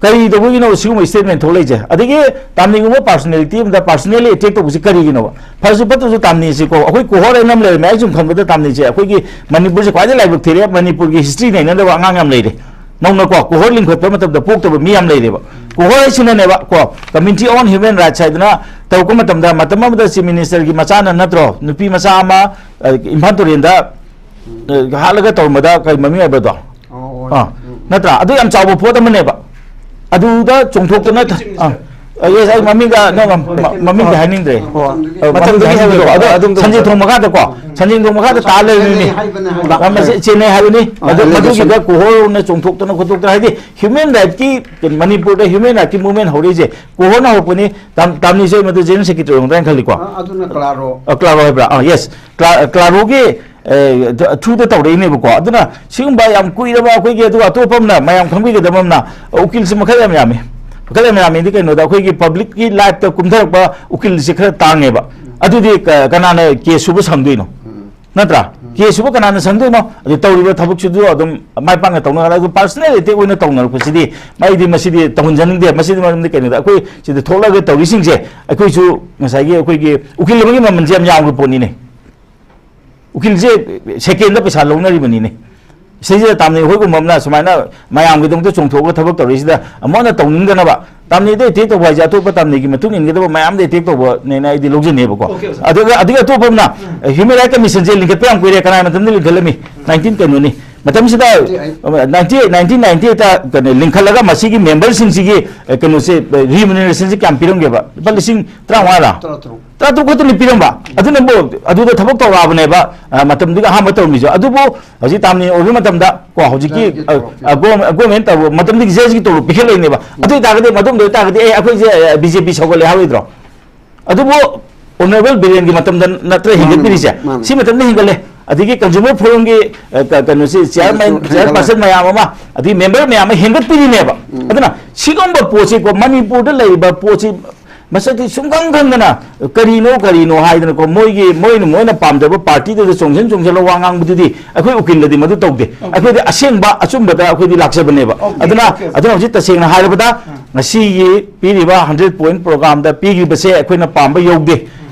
ꯀꯔꯤ ꯇꯧꯕꯒꯤꯅꯣ ꯁꯤꯒꯨꯝꯕ statement ꯊꯣꯛꯂꯛꯏꯁꯦ? ꯑꯗꯒꯤ ꯇꯥꯝꯅꯤꯒꯨꯝꯕ personality ꯑꯃꯗ personally attack ꯇꯧꯕꯁꯤ ꯀꯔꯤꯒꯤꯅꯣꯕ? ꯐꯔꯁꯨ ꯐꯠꯇ꯭ꯔꯁꯨ ꯇꯥꯝꯅꯤꯁꯤꯀꯣ, ꯑꯩꯈꯣꯏ ꯀꯣꯍꯣꯔ ꯍꯥꯏꯅ ꯑꯃ ꯂꯩꯔꯝꯃꯦ꯫ ꯑꯩ ꯁꯨꯝ ꯈꯟꯕꯗ ꯇꯥꯝꯅꯤꯁꯦ ꯑꯩꯈꯣꯏꯒꯤ ꯃꯅꯤꯄꯨꯔꯁꯦ ꯈ꯭ꯋꯥꯏꯗꯒꯤ ꯂꯥꯏꯕꯛ ꯊꯤꯔꯦ, ꯃꯅꯤꯄꯨꯔꯒꯤ history ꯅꯩꯅꯗꯕ ꯑꯉꯥꯡ ꯌꯥꯝ ꯂꯩꯔꯦ꯫ ꯅꯧꯅꯀꯣ, ꯀꯣꯍꯣꯔ ꯂꯤꯡꯈꯠꯄ ꯃꯇꯝꯗ ꯄꯣꯛꯇꯕ ꯃꯤ ꯌꯥꯝ ꯂꯩꯔꯦꯕ꯫ ꯀꯣꯍꯣꯔ ꯍꯥꯏꯁꯤꯅꯅꯦꯕ ꯀꯣ, Committee on Human Rights ꯍꯥꯏꯗꯅ ꯇꯧꯔꯛꯄ ꯃꯇꯝꯗ, ꯃꯇꯝ ꯑꯃꯗ Chief Minister ꯒꯤ ꯃꯆꯥꯅ ꯅꯠꯇ꯭ꯔꯣ, ꯅꯨꯄꯤ ꯃꯆꯥ ꯑꯃ, ꯑ, ꯏꯝꯐꯥꯜ ꯇꯨꯔꯦꯟꯗ, ꯑ, ꯍꯥꯠꯂꯒ ꯇꯧꯔꯝꯕꯗ ꯀꯔꯤ ꯃꯃꯤꯡ ꯍꯥꯏꯕꯗꯣ? ꯑꯣ, ꯑꯣ, ꯑꯥ, ꯎꯝ꯫ ꯅꯠꯇ꯭ꯔꯥ? ꯑꯗꯨ ꯌꯥꯝ ꯆꯥꯎꯕ ꯄꯣꯠ ꯑꯃꯅꯦꯕ꯫ ꯑꯗꯨꯗ ꯆꯣꯡꯊꯣꯛꯇꯅ, ꯑꯥ, ꯑ, yes, ꯑꯩ ꯃꯃꯤꯡꯒ, ꯅꯪ ꯃ-, ꯃꯃꯤꯡꯗꯤ ꯍꯥꯏꯅꯤꯡꯗ꯭ꯔꯦ꯫ ꯑꯣ, ꯑ, ꯃꯇꯝꯗꯨꯒꯤ ꯃꯃꯤꯡꯗꯤ ꯍꯥꯏꯕꯗꯣ, ꯍꯥꯏꯕꯤꯔꯛꯑꯣ꯫ ꯑꯗꯣ ꯑꯗꯨꯝ ꯁꯟꯖꯦꯟ ꯊꯣꯡ ꯃꯈꯥꯗꯀꯣ, ꯁꯟꯖꯦꯟ ꯊꯣꯡ ꯃꯈꯥꯗ ꯇꯥ ꯂꯩꯔꯝꯃꯤꯅꯤ꯫ ꯆꯦꯟꯅꯩ ꯍꯥꯏꯕꯅꯦ ꯍꯥꯏꯕ꯫ ꯑ, ꯃꯁꯤ ꯆꯦꯟꯅꯩ ꯍꯥꯏꯕꯅꯤ꯫ ꯑ, ꯑꯗꯣ allegation꯫ ꯃꯗꯨꯒꯤꯗ ꯀꯣꯍꯣꯔꯅ ꯆꯣꯡꯊꯣꯛꯇꯅ ꯈꯣꯠꯇꯣꯛꯇꯅ, ꯍꯥꯏꯗꯤ human right ꯀꯤ, ꯃꯅꯤꯄꯨꯔꯗ human right ꯀꯤ movement ꯍꯧꯔꯛꯏꯁꯦ ꯀꯣꯍꯣꯔꯅ ꯍꯧꯔꯛꯄꯅꯤ꯫ ꯇꯥꯝ-, ꯇꯥꯝꯅꯤꯁꯦ ꯃꯗꯨ General Secretary ꯑꯣꯏꯔꯝꯒꯗ꯭ꯔꯥ ꯍꯥꯏꯅ ꯈꯜꯂꯤꯀꯣ꯫ ꯑ, ꯑꯗꯨꯅ ꯀ꯭ꯂꯥꯔꯣ꯫ ꯑ, ꯀ꯭ꯂꯥꯔꯣ ꯍꯥꯏꯕ꯭ꯔꯥ? ꯑ, yes꯫ ꯀ꯭ꯂꯥ-, ꯀ꯭ꯂꯥꯔꯣꯒꯤ, ꯑꯦ, ꯊ-, through ꯗ ꯇꯧꯔꯛꯏꯅꯦꯕꯀꯣ꯫ ꯑꯗꯨꯅ ꯁꯤꯒꯨꯝꯕ ꯌꯥꯝ ꯀꯨꯏꯔꯕ ꯑꯩꯈꯣꯏꯒꯤ, ꯑꯗꯨꯒ ꯑꯇꯣꯞꯄ ꯑꯃꯅ, ꯃꯌꯥꯝ ꯈꯪꯕꯤꯒꯗꯕ ꯑꯃꯅ, ꯑ, ꯎꯀꯤꯜꯁꯦ ꯃꯈꯜ ꯌꯥꯝ ꯌꯥꯝꯃꯤ꯫ ꯃꯈꯜ ꯌꯥꯝ ꯌꯥꯝꯃꯤꯗꯤ ꯀꯩꯅꯣꯗ, ꯑꯩꯈꯣꯏꯒꯤ public ꯀꯤ life ꯇ ꯀꯨꯝꯊꯔꯛꯄ ꯎꯀꯤꯜꯁꯦ ꯈꯔ ꯇꯥꯡꯉꯦꯕ꯫ ꯑꯗꯨꯗꯤ ꯀ-, ꯀꯅꯥꯅ case ꯁꯨꯕ ꯁꯪꯗꯣꯏꯅꯣ? ꯅꯠꯇ꯭ꯔꯥ? Case ꯁꯨꯕ ꯀꯅꯥꯅ ꯁꯪꯗꯣꯏꯅꯣ? ꯑꯗꯨ ꯇꯧꯔꯤꯕ ꯊꯕꯛꯁꯤꯁꯨ ꯑꯗꯨꯝ ꯃꯥꯏ ꯄꯥꯛꯅ ꯇꯧꯅ, ꯑꯗꯨ personal attack ꯑꯣꯏꯅ ꯇꯧꯅꯔꯛꯄꯁꯤꯗꯤ ꯑꯩꯗꯤ ꯃꯁꯤꯗꯤ ꯇꯧꯍꯟꯖꯅꯤꯡꯗꯦ꯫ ꯃꯁꯤꯗꯤ ꯃꯔꯝꯗꯤ ꯀꯩꯅꯣꯗ, ꯑꯩꯈꯣꯏ ꯁꯤꯗ ꯊꯣꯛꯂꯛꯑꯒ ꯇꯧꯔꯤꯁꯤꯡꯁꯦ, ꯑꯩꯈꯣꯏꯁꯨ ꯉꯁꯥꯏꯒꯤ ꯑꯩꯈꯣꯏꯒꯤ ꯎꯀꯤꯜ ꯑꯃꯒꯤ ꯃꯃꯜꯁꯦ ꯌꯥꯝ ꯌꯥꯝꯈ꯭ꯔ ꯄꯣꯠꯅꯤꯅꯦ꯫ ꯎꯀꯤꯜꯁꯦ second ꯗ ꯄꯩꯁꯥ ꯂꯧꯅꯔꯤꯕꯅꯤꯅꯦ꯫ ꯁꯤꯁꯤꯗ ꯇꯥꯝꯅꯤ ꯑꯩꯈꯣꯏꯒꯨꯝꯕ ꯑꯃꯅ ꯁꯨꯃꯥꯏꯅ ꯃꯌꯥꯝꯒꯤꯗꯃꯛꯇ ꯆꯣꯡꯊꯣꯛꯑꯒ ꯊꯕꯛ ꯇꯧꯔꯤꯁꯤꯗ ꯑꯃꯨꯛ ꯍꯟꯅ ꯇꯧꯅꯤꯡꯗꯅꯕ, ꯇꯥꯝꯅꯤꯗ ꯑꯦꯇꯦꯛ ꯇꯧꯕ ꯍꯥꯏꯁꯦ ꯑꯇꯣꯞꯄ ꯇꯥꯝꯅꯤꯒꯤ ꯃꯇꯨꯡ ꯏꯟꯒꯗꯕ ꯃꯌꯥꯝꯗ ꯑꯦꯇꯦꯛ ꯇꯧꯕꯅꯦꯅ ꯑꯩꯗꯤ ꯂꯧꯖꯅꯦꯕꯀꯣ꯫ ꯑꯣꯀꯦ, ꯑꯣꯖꯥ꯫ ꯑꯗꯨꯒ ꯑꯗꯨꯒ ꯑꯇꯣꯞꯄ ꯑꯃꯅ, ꯎꯝ꯫ ꯍ꯭ꯌꯨꯃꯦꯟ ꯔꯥꯏꯠ ꯀꯃꯤꯁꯟꯁꯦ ꯂꯤꯡꯈꯠꯄ ꯌꯥꯝ ꯀꯨꯏꯔꯦ꯫ ꯀꯅꯥꯒꯤ ꯃꯇꯝꯗ ꯂꯤꯡꯈꯠꯂꯝꯃꯤ? ꯅꯥꯏꯟꯇꯤꯟ ꯀꯩꯅꯣꯅꯤ꯫ ꯃꯇꯝꯁꯤꯗ, nineteen eighty eight. Nineteen, nineteen ninety ꯑꯩꯠꯇ ꯀꯩꯅꯣ ꯂꯤꯡꯈꯠꯂꯒ ꯃꯁꯤꯒꯤ ꯃꯦꯝꯕꯔꯁꯤꯡꯁꯤꯒꯤ, ꯑ, ꯀꯩꯅꯣꯁꯦ, ꯑ, ꯔꯤꯃꯨꯅꯦꯔꯦꯁꯟꯁꯦ ꯀꯌꯥꯝ ꯄꯤꯔꯝꯒꯦꯕ? ꯂꯨꯄꯥ ꯂꯤꯁꯤꯡ ꯇꯔꯥꯃꯉꯥ ꯔꯥ? ꯇꯔꯥꯇꯔꯨꯛ꯫ ꯇꯔꯥꯇꯔꯨꯛ ꯈꯛꯇꯅꯤ ꯄꯤꯔꯝꯕ꯫ ꯑꯗꯨꯅꯕꯨ ꯑꯗꯨꯗ ꯊꯕꯛ ꯇꯧꯔꯛꯑꯕꯅꯦꯕ, ꯑ, ꯃꯇꯝꯗꯨꯒꯤ ꯑꯍꯥꯟꯕ ꯇꯧꯔꯝꯃꯤꯁꯨ꯫ ꯑꯗꯨꯕꯨ ꯍꯧꯖꯤꯛ ꯇꯥꯝꯅꯤ ꯑꯣꯏꯕ ꯃꯇꯝꯗ ꯀꯣ, ꯍꯧꯖꯤꯛꯀꯤ, ꯖꯁꯀꯤ ꯑ, ꯇꯣꯂꯣꯞ ꯑ, ꯒꯣ-, ꯒꯣꯔꯃꯦꯟ ꯇꯧꯕ ꯃꯇꯝꯗꯨꯒꯤ ꯖꯁꯀꯤ ꯇꯣꯂꯣꯞ ꯄꯤꯈꯠꯂꯛꯏꯅꯦꯕ꯫ ꯑꯗꯨ ꯑꯣꯏꯇꯥꯔꯒꯗꯤ ꯃꯗꯨꯝꯗ ꯑꯣꯏꯇꯥꯔꯒꯗꯤ, "ꯑꯦ, ꯑꯩꯈꯣꯏꯁꯦ, ꯑ, ꯕꯤ ꯖꯦ ꯄꯤ ꯁꯧꯒꯠꯂꯦ" ꯍꯥꯏꯔꯣꯏꯗ꯭ꯔꯣ? ꯑꯗꯨꯕꯨ ꯑꯣꯅꯔꯦꯕꯜ ꯕꯤꯔꯦꯟꯒꯤ ꯃꯇꯝꯗ ꯅꯠꯇ꯭ꯔ ꯃꯥꯅꯦ, ꯍꯦꯟꯒꯠꯄꯤꯔꯤꯁꯦ? ꯃꯥꯅꯦ, ꯃꯥꯅꯦ꯫ ꯁꯤ ꯃꯇꯝꯗ ꯍꯦꯟꯒꯠꯂꯦ꯫ ꯑꯗꯒꯤ ꯀꯟꯖꯨꯃꯔ ꯐꯣꯔꯝꯒꯤ, ꯑ, ꯀ-, ꯀꯩꯅꯣꯁꯤ, ꯆꯤꯌꯥꯔꯃꯦꯟ, ꯍꯦꯟꯒꯠꯂꯦ꯫ ꯆꯤꯌꯥꯔꯄꯥꯔꯁꯟ ꯃꯌꯥꯝ ꯑꯃ, ꯑꯗꯒꯤ ꯃꯦꯝꯕꯔ ꯃꯌꯥꯝ ꯑꯃ ꯍꯦꯟꯒꯠꯄꯤꯔꯤꯅꯦꯕ꯫ ꯎꯝ꯫ ꯑꯗꯨꯅ ꯁꯤꯒꯨꯝꯕ ꯄꯣꯠꯁꯤꯀꯣ, ꯃꯅꯤꯄꯨꯔꯗ ꯂꯩꯔꯤꯕ ꯄꯣꯠꯁꯤ ꯃꯁꯛꯇꯤ ꯁꯨꯡꯈꯪ ꯈꯪꯗꯅ, "ꯀꯔꯤꯅꯣ, ꯀꯔꯤꯅꯣ?" ꯍꯥꯏꯗꯅꯀꯣ, ꯃꯣꯏꯒꯤ, ꯃꯣꯏꯅ, ꯃꯣꯏꯅ ꯄꯥꯝꯖꯕ ꯄꯥꯔꯇꯤꯗꯨꯗ ꯆꯣꯡꯁꯤꯟ ꯆꯣꯡꯁꯤꯜꯂ ꯋꯥ ꯉꯥꯡꯕꯗꯨꯗꯤ ꯑꯩꯈꯣꯏ ꯎꯀꯤꯜꯗꯗꯤ ꯃꯗꯨ ꯇꯧꯗꯦ꯫ ꯑꯣꯀꯦ꯫ ꯑꯩꯈꯣꯏꯗꯤ ꯑꯁꯦꯡꯕ ꯑꯆꯨꯝꯕꯗ ꯑꯩꯈꯣꯏꯗꯤ ꯂꯥꯛꯆꯕꯅꯦꯕ꯫ ꯑꯣꯀꯦ, ꯑꯗꯨꯅ, ꯑꯣꯀꯦ, ꯑꯣꯀꯦ꯫ ꯑꯗꯨꯅ ꯍꯧꯖꯤꯛ ꯇꯁꯦꯡꯅ ꯍꯥꯏꯔꯕꯗ, ꯑꯥ꯫ ꯉꯁꯤꯒꯤ ꯄꯤꯔꯤꯕ ꯍꯟꯗ꯭ꯔꯦꯠ ꯄꯣꯏꯟꯠ ꯄ꯭ꯔꯣꯒ꯭ꯔꯥꯝꯗ ꯄꯤꯈꯤꯕꯁꯦ ꯑꯩꯈꯣꯏꯅ ꯄꯥꯝꯕ ꯌꯧꯗꯦ꯫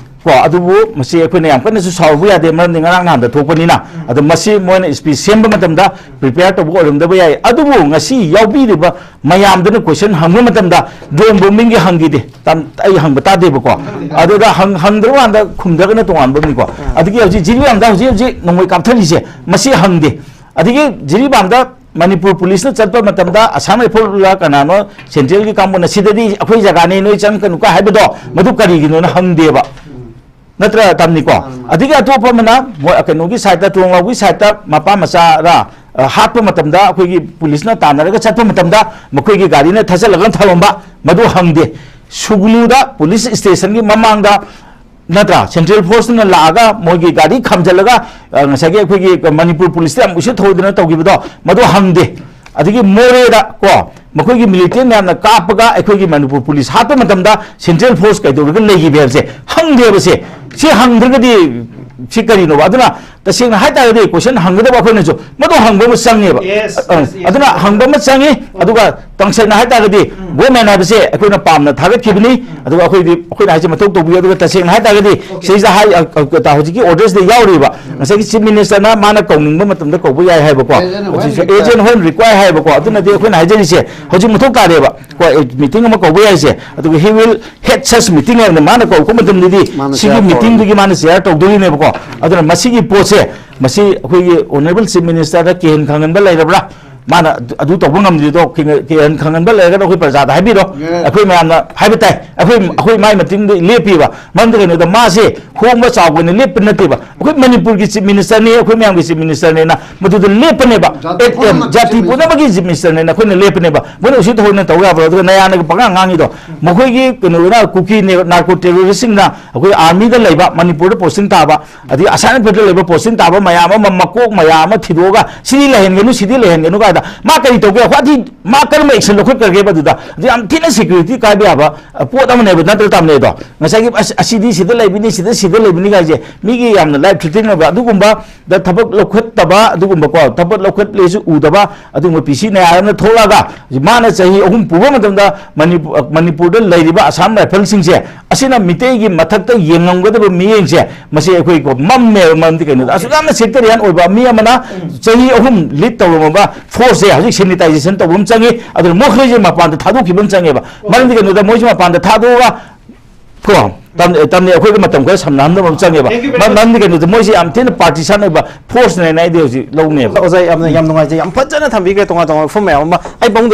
ꯀꯣ, ꯑꯗꯨꯕꯨ ꯃꯁꯤ ꯑꯩꯈꯣꯏꯅ ꯌꯥꯝ ꯀꯟꯅꯁꯨ ꯁꯥꯎꯔꯨꯕ ꯌꯥꯗꯦ, ꯃꯔꯝꯗꯤ ꯉꯔꯥꯡ ꯅꯍꯥꯟꯗ ꯊꯣꯛꯄꯅꯤꯅ꯫ ꯎꯝ꯫ ꯑꯗꯣ ꯃꯁꯤ ꯃꯣꯏꯅ ꯁ꯭ꯄꯤꯆ ꯁꯦꯝꯕ ꯃꯇꯝꯗ ꯄ꯭ꯔꯤꯄꯦꯌꯔ ꯇꯧꯕ ꯑꯣꯏꯔꯝꯗꯕ ꯌꯥꯏ꯫ ꯑꯗꯨꯕꯨ ꯉꯁꯤ ꯌꯥꯎꯕꯤꯔꯤꯕ ꯃꯌꯥꯝꯗꯨꯅ ꯀꯣꯏꯁꯟ ꯍꯪꯕ ꯃꯇꯝꯗ ꯗ꯭ꯔꯣꯟ ꯕꯣꯝꯕꯤꯡꯒꯤ ꯍꯪꯈꯤꯗꯦ꯫ ꯇꯝ-, ꯑꯩ ꯍꯪꯕ ꯇꯥꯗꯦꯕꯀꯣ꯫ ꯍꯪꯗꯦ꯫ ꯑꯗꯨꯗ ꯍꯪ-, ꯍꯪꯗ꯭ꯔꯀꯥꯟꯗ ꯈꯨꯝꯗ꯭ꯔꯒꯅ ꯇꯣꯉꯥꯟꯕ ꯑꯃꯅꯤꯀꯣ꯫ ꯑꯥ꯫ ꯑꯗꯒꯤ ꯍꯧꯖꯤꯛ ꯖꯤꯔꯤꯕꯥꯝꯗ ꯍꯧꯖꯤꯛ ꯍꯧꯖꯤꯛ ꯅꯣꯡꯃꯩ ꯀꯥꯞꯊꯔꯤꯁꯦ, ꯃꯁꯤ ꯍꯪꯗꯦ꯫ ꯑꯗꯒꯤ ꯖꯤꯔꯤꯕꯥꯝꯗ ꯃꯅꯤꯄꯨꯔ ꯄꯨꯂꯤꯁꯅ ꯆꯠꯄ ꯃꯇꯝꯗ ꯑꯁꯥꯝ ꯔꯥꯏꯐꯜꯂ ꯀꯅꯥꯅꯣ ꯁꯦꯟꯇ꯭ꯔꯦꯜꯒꯤ ꯀꯥꯡꯕꯨꯅ "ꯁꯤꯗꯗꯤ ꯑꯩꯈꯣꯏ ꯖꯒꯥꯅꯤ, ꯅꯣꯏ ꯆꯪꯉꯛꯀꯅꯨꯀ" ꯍꯥꯏꯕꯗꯣ, ꯃꯗꯨ ꯀꯔꯤꯒꯤꯅꯣꯅ ꯍꯪꯗꯦꯕ꯫ ꯅꯠꯇ꯭ꯔ ꯇꯝꯅꯤꯀꯣ? ꯃꯥꯅꯤ, ꯃꯥꯅꯤ꯫ ꯑꯗꯒꯤ ꯑꯇꯣꯞꯄ ꯑꯃꯅ ꯃꯣꯏ ꯀꯩꯅꯣꯒꯤ ꯁꯥꯏꯠꯇ, ꯇꯨꯋꯣꯡꯂꯥꯎꯒꯤ ꯁꯥꯏꯠꯇ ꯃꯄꯥ ꯃꯆꯥꯔ, ꯑ, ꯍꯥꯠꯄ ꯃꯇꯝꯗ ꯑꯩꯈꯣꯏꯒꯤ ꯄꯨꯂꯤꯁꯅ ꯇꯥꯟꯅꯔꯒ ꯆꯠꯄ ꯃꯇꯝꯗ ꯃꯈꯣꯏꯒꯤ ꯒꯥꯔꯤꯅ ꯊꯠꯆꯜꯂꯒ ꯊꯝꯃꯝꯕ, ꯃꯗꯨ ꯍꯪꯗꯦ꯫ ꯁꯨꯒꯅꯨꯗ ꯄꯨꯂꯤꯁ ꯁ꯭ꯇꯦꯁꯟꯒꯤ ꯃꯃꯥꯡꯗ, ꯅꯠꯇ꯭ꯔꯥ, ꯁꯦꯟꯇ꯭ꯔꯦꯜ ꯐꯣꯔꯁꯇꯨꯅ ꯂꯥꯛꯑꯒ ꯃꯣꯏꯒꯤ ꯒꯥꯔꯤ ꯈꯥꯝꯖꯜꯂꯒ, ꯑ, ꯉꯁꯥꯏꯒꯤ ꯑꯩꯈꯣꯏꯒꯤ ꯃꯅꯤꯄꯨꯔ ꯄꯨꯂꯤꯁꯇ ꯌꯥꯝ ꯎꯁꯤꯠ ꯊꯑꯣꯏꯗꯅ ꯇꯧꯈꯤꯕꯗꯣ, ꯃꯗꯨ ꯍꯪꯗꯦ꯫ ꯑꯗꯒꯤ ꯃꯣꯔꯦꯗ ꯀꯣ, ꯃꯈꯣꯏꯒꯤ ꯃꯤꯂꯤꯇꯦꯟ ꯃꯌꯥꯝꯅ ꯀꯥꯞꯄꯒ ꯑꯩꯈꯣꯏꯒꯤ ꯃꯅꯤꯄꯨꯔ ꯄꯨꯂꯤꯁ ꯍꯥꯠꯄ ꯃꯇꯝꯗ ꯁꯦꯟꯇ꯭ꯔꯦꯜ ꯐꯣꯔꯁ ꯀꯩꯗꯧꯔꯒ ꯂꯩꯈꯤꯕ ꯍꯥꯏꯕꯁꯦ ꯍꯪꯗꯦꯕ꯫ ꯁꯦ, ꯁꯤ ꯍꯪꯗ꯭ꯔꯒꯗꯤ ꯁꯤ ꯀꯔꯤꯅꯣꯕ? ꯑꯗꯨꯅ ꯇꯁꯦꯡꯅ ꯍꯥꯏꯇꯥꯔꯒꯗꯤ ꯀꯣꯏꯁꯟ ꯍꯪꯒꯗꯕ ꯑꯩꯈꯣꯏꯅꯁꯨ ꯃꯗꯨ ꯍꯪꯕ ꯑꯃ ꯆꯪꯉꯦꯕ꯫ Yes, ꯑ, yes, yes. ꯑꯗꯨꯅ ꯍꯪꯕ ꯑꯃ ꯆꯪꯉꯤ꯫ ꯑꯗꯨꯒ ꯇꯁꯦꯡꯅ ꯍꯥꯏꯇꯥꯔꯒꯗꯤ ꯒꯣꯔꯃꯦꯟ ꯍꯥꯏꯕꯁꯦ ꯑꯩꯈꯣꯏꯅ ꯄꯥꯝꯅ ꯊꯥꯒꯠꯈꯤꯕꯅꯤ꯫ ꯑꯗꯨꯒ ꯑꯩꯈꯣꯏꯗꯤ, ꯑꯩꯈꯣꯏꯅ ꯍꯥꯏꯁꯦ ꯃꯊꯧ ꯇꯧꯕꯤꯌꯨ꯫ ꯑꯗꯨꯒ ꯇꯁꯦꯡꯅ ꯍꯥꯏꯇꯥꯔꯒꯗꯤ ꯁꯤꯗꯩꯁꯤꯗ ꯍꯥꯏ, ꯑ, ꯑ, ꯍꯧꯖꯤꯛꯀꯤ ꯑꯣꯔꯗꯔꯁꯤꯗ ꯌꯥꯎꯔꯤꯕ ꯉꯁꯥꯏꯒꯤ ꯆꯤꯐ ꯃꯤꯅꯤꯁꯇꯔꯅ ꯃꯥꯅ ꯀꯧꯅꯤꯡꯕ ꯃꯇꯝꯗ ꯀꯧꯕ ꯌꯥꯏ ꯍꯥꯏꯕꯀꯣ꯫ As and when ꯍꯧꯖꯤꯛꯁꯦ required. As and when required ꯍꯥꯏꯕꯀꯣ꯫ ꯑꯗꯨꯅꯗꯤ ꯑꯩꯈꯣꯏꯅ ꯍꯥꯏꯖꯔꯤꯁꯦ ꯍꯧꯖꯤꯛ ꯃꯊꯧ ꯇꯥꯔꯦꯕ꯫ ꯀꯣ, ꯃꯤꯇꯤꯡ ꯑꯃ ꯀꯧꯕ ꯌꯥꯏꯁꯦ꯫ ꯑꯗꯨꯒ he will head such meeting ꯍꯥꯏꯅ ꯃꯥꯅ ꯀꯧꯔꯛꯄ ꯃꯇꯝꯗꯗꯤ ꯃꯥꯅ ꯁꯤꯒꯤ chair ꯃꯤꯇꯤꯡꯗꯨꯒꯤ ꯃꯥꯅ ꯆꯤꯌꯥꯔ ꯇꯧꯗꯣꯔꯤꯅꯦꯕꯀꯣ꯫ ꯑꯗꯨꯅ ꯃꯁꯤꯒꯤ ꯄꯣꯠꯁꯦ, ꯃꯁꯤ ꯑꯩꯈꯣꯏꯒꯤ ꯑꯣꯅꯔꯦꯕꯜ ꯆꯤꯐ ꯃꯤꯅꯤꯁꯇꯔꯗ ꯀꯤꯍꯟ ꯈꯪꯍꯟꯕ ꯂꯩꯔꯕ꯭ꯔꯥ? ꯃꯥꯅ ꯑꯗꯨ, ꯑꯗꯨ ꯇꯧꯕ ꯉꯝꯗ꯭ꯔꯤꯗꯣ ꯀꯤꯍꯟ, ꯀꯤꯍꯟ ꯈꯪꯍꯟꯕ ꯂꯩꯔꯒꯅ ꯑꯩꯈꯣꯏ ꯄ꯭ꯔꯖꯥꯗ ꯍꯥꯏꯕꯤꯔꯣ꯫ ꯌꯥꯏ꯫ ꯑꯩꯈꯣꯏ ꯃꯌꯥꯝꯅ ꯍꯥꯏꯕ ꯇꯥꯏ꯫ ꯑꯩꯈꯣꯏ, ꯑꯩꯈꯣꯏ ꯃꯥꯏ ꯃꯇꯤꯡꯗ ꯂꯦꯞꯄꯤꯕ꯫ ꯃꯔꯝꯗꯤ ꯀꯩꯅꯣꯗ ꯃꯥꯁꯦ ꯍꯣꯡꯕ ꯆꯥꯎꯕꯅ ꯂꯦꯞꯄ ꯅꯠꯇꯦꯕ꯫ ꯑꯩꯈꯣꯏ ꯃꯅꯤꯄꯨꯔꯒꯤ ꯆꯤꯐ ꯃꯤꯅꯤꯁꯇꯔꯅꯤ, ꯑꯩꯈꯣꯏ ꯃꯌꯥꯝꯒꯤ ꯆꯤꯐ ꯃꯤꯅꯤꯁꯇꯔꯅꯦꯅ ꯃꯗꯨꯗ ꯂꯦꯞꯄꯅꯦꯕ꯫ ꯖꯥꯇꯤ ꯑꯦ, ꯑꯦ, ꯄꯨꯝꯅꯃꯛꯀꯤ ꯖꯥꯇꯤ ꯆꯤꯐ ꯃꯤꯅꯤꯁꯇꯔ꯫ ꯄꯨꯝꯅꯃꯛꯀꯤ ꯆꯤꯐ ꯃꯤꯅꯤꯁꯇꯔꯅꯦꯅ ꯑꯩꯈꯣꯏꯅ ꯂꯦꯞꯄꯅꯦꯕ꯫ ꯃꯣꯏꯅ ꯎꯁꯤꯠ ꯊꯑꯣꯏꯅ ꯇꯧ ꯌꯥꯕ꯭ꯔꯣ? ꯑꯗꯨꯒ ꯅꯌꯥꯅꯒ ꯄꯉꯥꯡ ꯉꯥꯡꯉꯤꯗꯣ, ꯃꯈꯣꯏꯒꯤ ꯀꯩꯅꯣꯗꯨꯅ ꯀꯨꯀꯤ ꯅꯦ-, ꯅꯥꯔꯀꯣ ꯇꯦꯔꯣꯔꯤꯁꯁꯤꯡꯅ ꯑꯩꯈꯣꯏ ꯑꯥꯔꯃꯤꯗ ꯂꯩꯕ, ꯃꯅꯤꯄꯨꯔꯗ ꯄꯣꯁꯇꯤꯡ ꯇꯥꯕ, ꯑꯗꯒꯤ ꯑꯁꯥꯝ ꯔꯥꯏꯐꯜꯗ ꯂꯩꯕ ꯄꯣꯁꯇꯤꯡ ꯇꯥꯕ ꯃꯌꯥꯝ ꯑꯃ, ꯃꯀꯣꯛ ꯃꯌꯥꯝ ꯑꯃ ꯊꯤꯗꯣꯛꯑꯒ ꯁꯤꯗꯤ ꯂꯩꯍꯟꯒꯅꯨ, ꯁꯤꯗꯤ ꯂꯩꯍꯟꯒꯅꯨ ꯀꯥꯏꯗ ꯃꯥ ꯀꯔꯤ ꯇꯧꯒꯦ? ꯋꯥꯗꯤ ꯃꯥ ꯀꯔꯝꯕ ꯑꯦꯛꯁꯟ ꯂꯧꯈꯠꯈ꯭ꯔꯒꯦꯕ ꯑꯗꯨꯗ? ꯑꯗꯨ ꯌꯥꯝ ꯊꯤꯅ ꯁꯦꯀ꯭ꯌꯨꯔꯤꯇꯤ ꯀꯥꯏꯕ ꯌꯥꯕ, ꯑ, ꯄꯣꯠ ꯑꯃꯅꯦꯕ, ꯅꯠꯇ꯭ꯔ ꯇꯥꯝꯅꯦꯗꯣ? ꯉꯁꯥꯏꯒꯤ ꯑꯁ-, ꯑꯁꯤꯗꯤ ꯁꯤꯗ ꯂꯩꯕꯅꯤ, ꯁꯤꯗ, ꯁꯤꯗ ꯂꯩꯕꯅꯤ ꯀꯥꯏꯁꯦ ꯃꯤꯒꯤ ꯌꯥꯝꯅ ꯂꯥꯏꯐ ꯊ꯭ꯔꯤꯇꯤꯡ ꯑꯣꯏꯕ ꯑꯗꯨꯒꯨꯝꯕꯗ ꯊꯕꯛ ꯂꯧꯈꯠꯇꯕ, ꯑꯗꯨꯒꯨꯝꯕꯀꯣ, ꯊꯕꯛ ꯂꯧꯈꯠꯂꯦꯁꯨ ꯎꯗꯕ ꯑꯗꯨꯒꯨꯝꯕ ꯄꯤ ꯁꯤ ꯅꯌꯥꯝꯅ ꯊꯣꯛꯂꯛꯑꯒ ꯃꯥꯅ ꯆꯍꯤ ꯑꯍꯨꯝ ꯄꯨꯕ ꯃꯇꯝꯗ ꯃꯅꯤꯄꯨꯔ, ꯃꯅꯤꯄꯨꯔꯗ ꯂꯩꯔꯤꯕ ꯑꯁꯥꯝ ꯔꯥꯏꯐꯜꯁꯤꯡꯁꯦ ꯑꯁꯤꯅ ꯃꯤꯇꯩꯒꯤ ꯃꯊꯛꯇ ꯌꯦꯡꯉꯝꯒꯗꯕ ꯃꯤꯠꯌꯦꯡꯁꯦ ꯃꯁꯤ ꯑꯩꯈꯣꯏ ꯀꯣ ꯃꯝꯃꯦꯕ꯫ ꯃꯔꯝꯗꯤ ꯀꯩꯅꯣꯗ ꯑꯁꯨꯛ ꯌꯥꯝꯅ ꯁꯦꯛꯇꯔꯤꯌꯥꯟ ꯑꯣꯏꯕ ꯃꯤ ꯑꯃꯅ ꯆꯍꯤ ꯑꯍꯨꯝ ꯂꯤꯗ ꯇꯧꯔꯝꯃꯕ ꯐꯣꯔꯁꯁꯦ ꯍꯧꯖꯤꯛ ꯁꯦꯅꯤꯇꯥꯏꯖꯦꯁꯟ ꯇꯧꯕ ꯑꯃ ꯆꯪꯉꯤ꯫ ꯑꯗꯨꯅ ꯃꯈꯣꯏꯁꯦ ꯃꯄꯥꯟꯗ ꯊꯥꯗꯣꯛꯈꯤꯕ ꯑꯃ ꯆꯪꯉꯦꯕ꯫ ꯃꯔꯝꯗꯤ ꯀꯩꯅꯣꯗ ꯃꯣꯏꯁꯦ ꯃꯄꯥꯟꯗ ꯊꯥꯗꯣꯛꯑꯒ ꯀꯣ ꯇꯝ-, ꯇꯝꯅꯦ ꯑꯩꯈꯣꯏꯒ ꯃꯇꯝ ꯈꯔ ꯁꯝꯅꯍꯟꯗꯕ ꯑꯃ ꯆꯪꯉꯦꯕ꯫ Thank you very ꯃꯔꯝ-, much. ꯃꯔꯝꯗꯤ ꯀꯩꯅꯣꯗ ꯃꯣꯏꯁꯦ ꯌꯥꯝ ꯊꯤꯅ ꯄꯥꯔꯇꯤꯁꯟ ꯑꯣꯏꯕ ꯐꯣꯔꯁꯅꯦꯅ ꯑꯩꯗꯤ ꯍꯧꯖꯤꯛ ꯂꯧꯅꯦꯕ꯫ ꯑꯣꯖꯥ, ꯌꯥꯝꯅ ꯌꯥꯝ ꯅꯨꯡꯉꯥꯏꯖꯩ, ꯌꯥꯝ ꯐꯖꯅ ꯊꯝꯕꯤꯈ꯭ꯔꯦ ꯇꯣꯉꯥꯟ ꯇꯣꯉꯥꯟꯕ ꯋꯥꯐꯝ ꯃꯌꯥꯝ ꯑꯃ꯫ ꯑꯩ ꯃꯅꯨꯡꯗ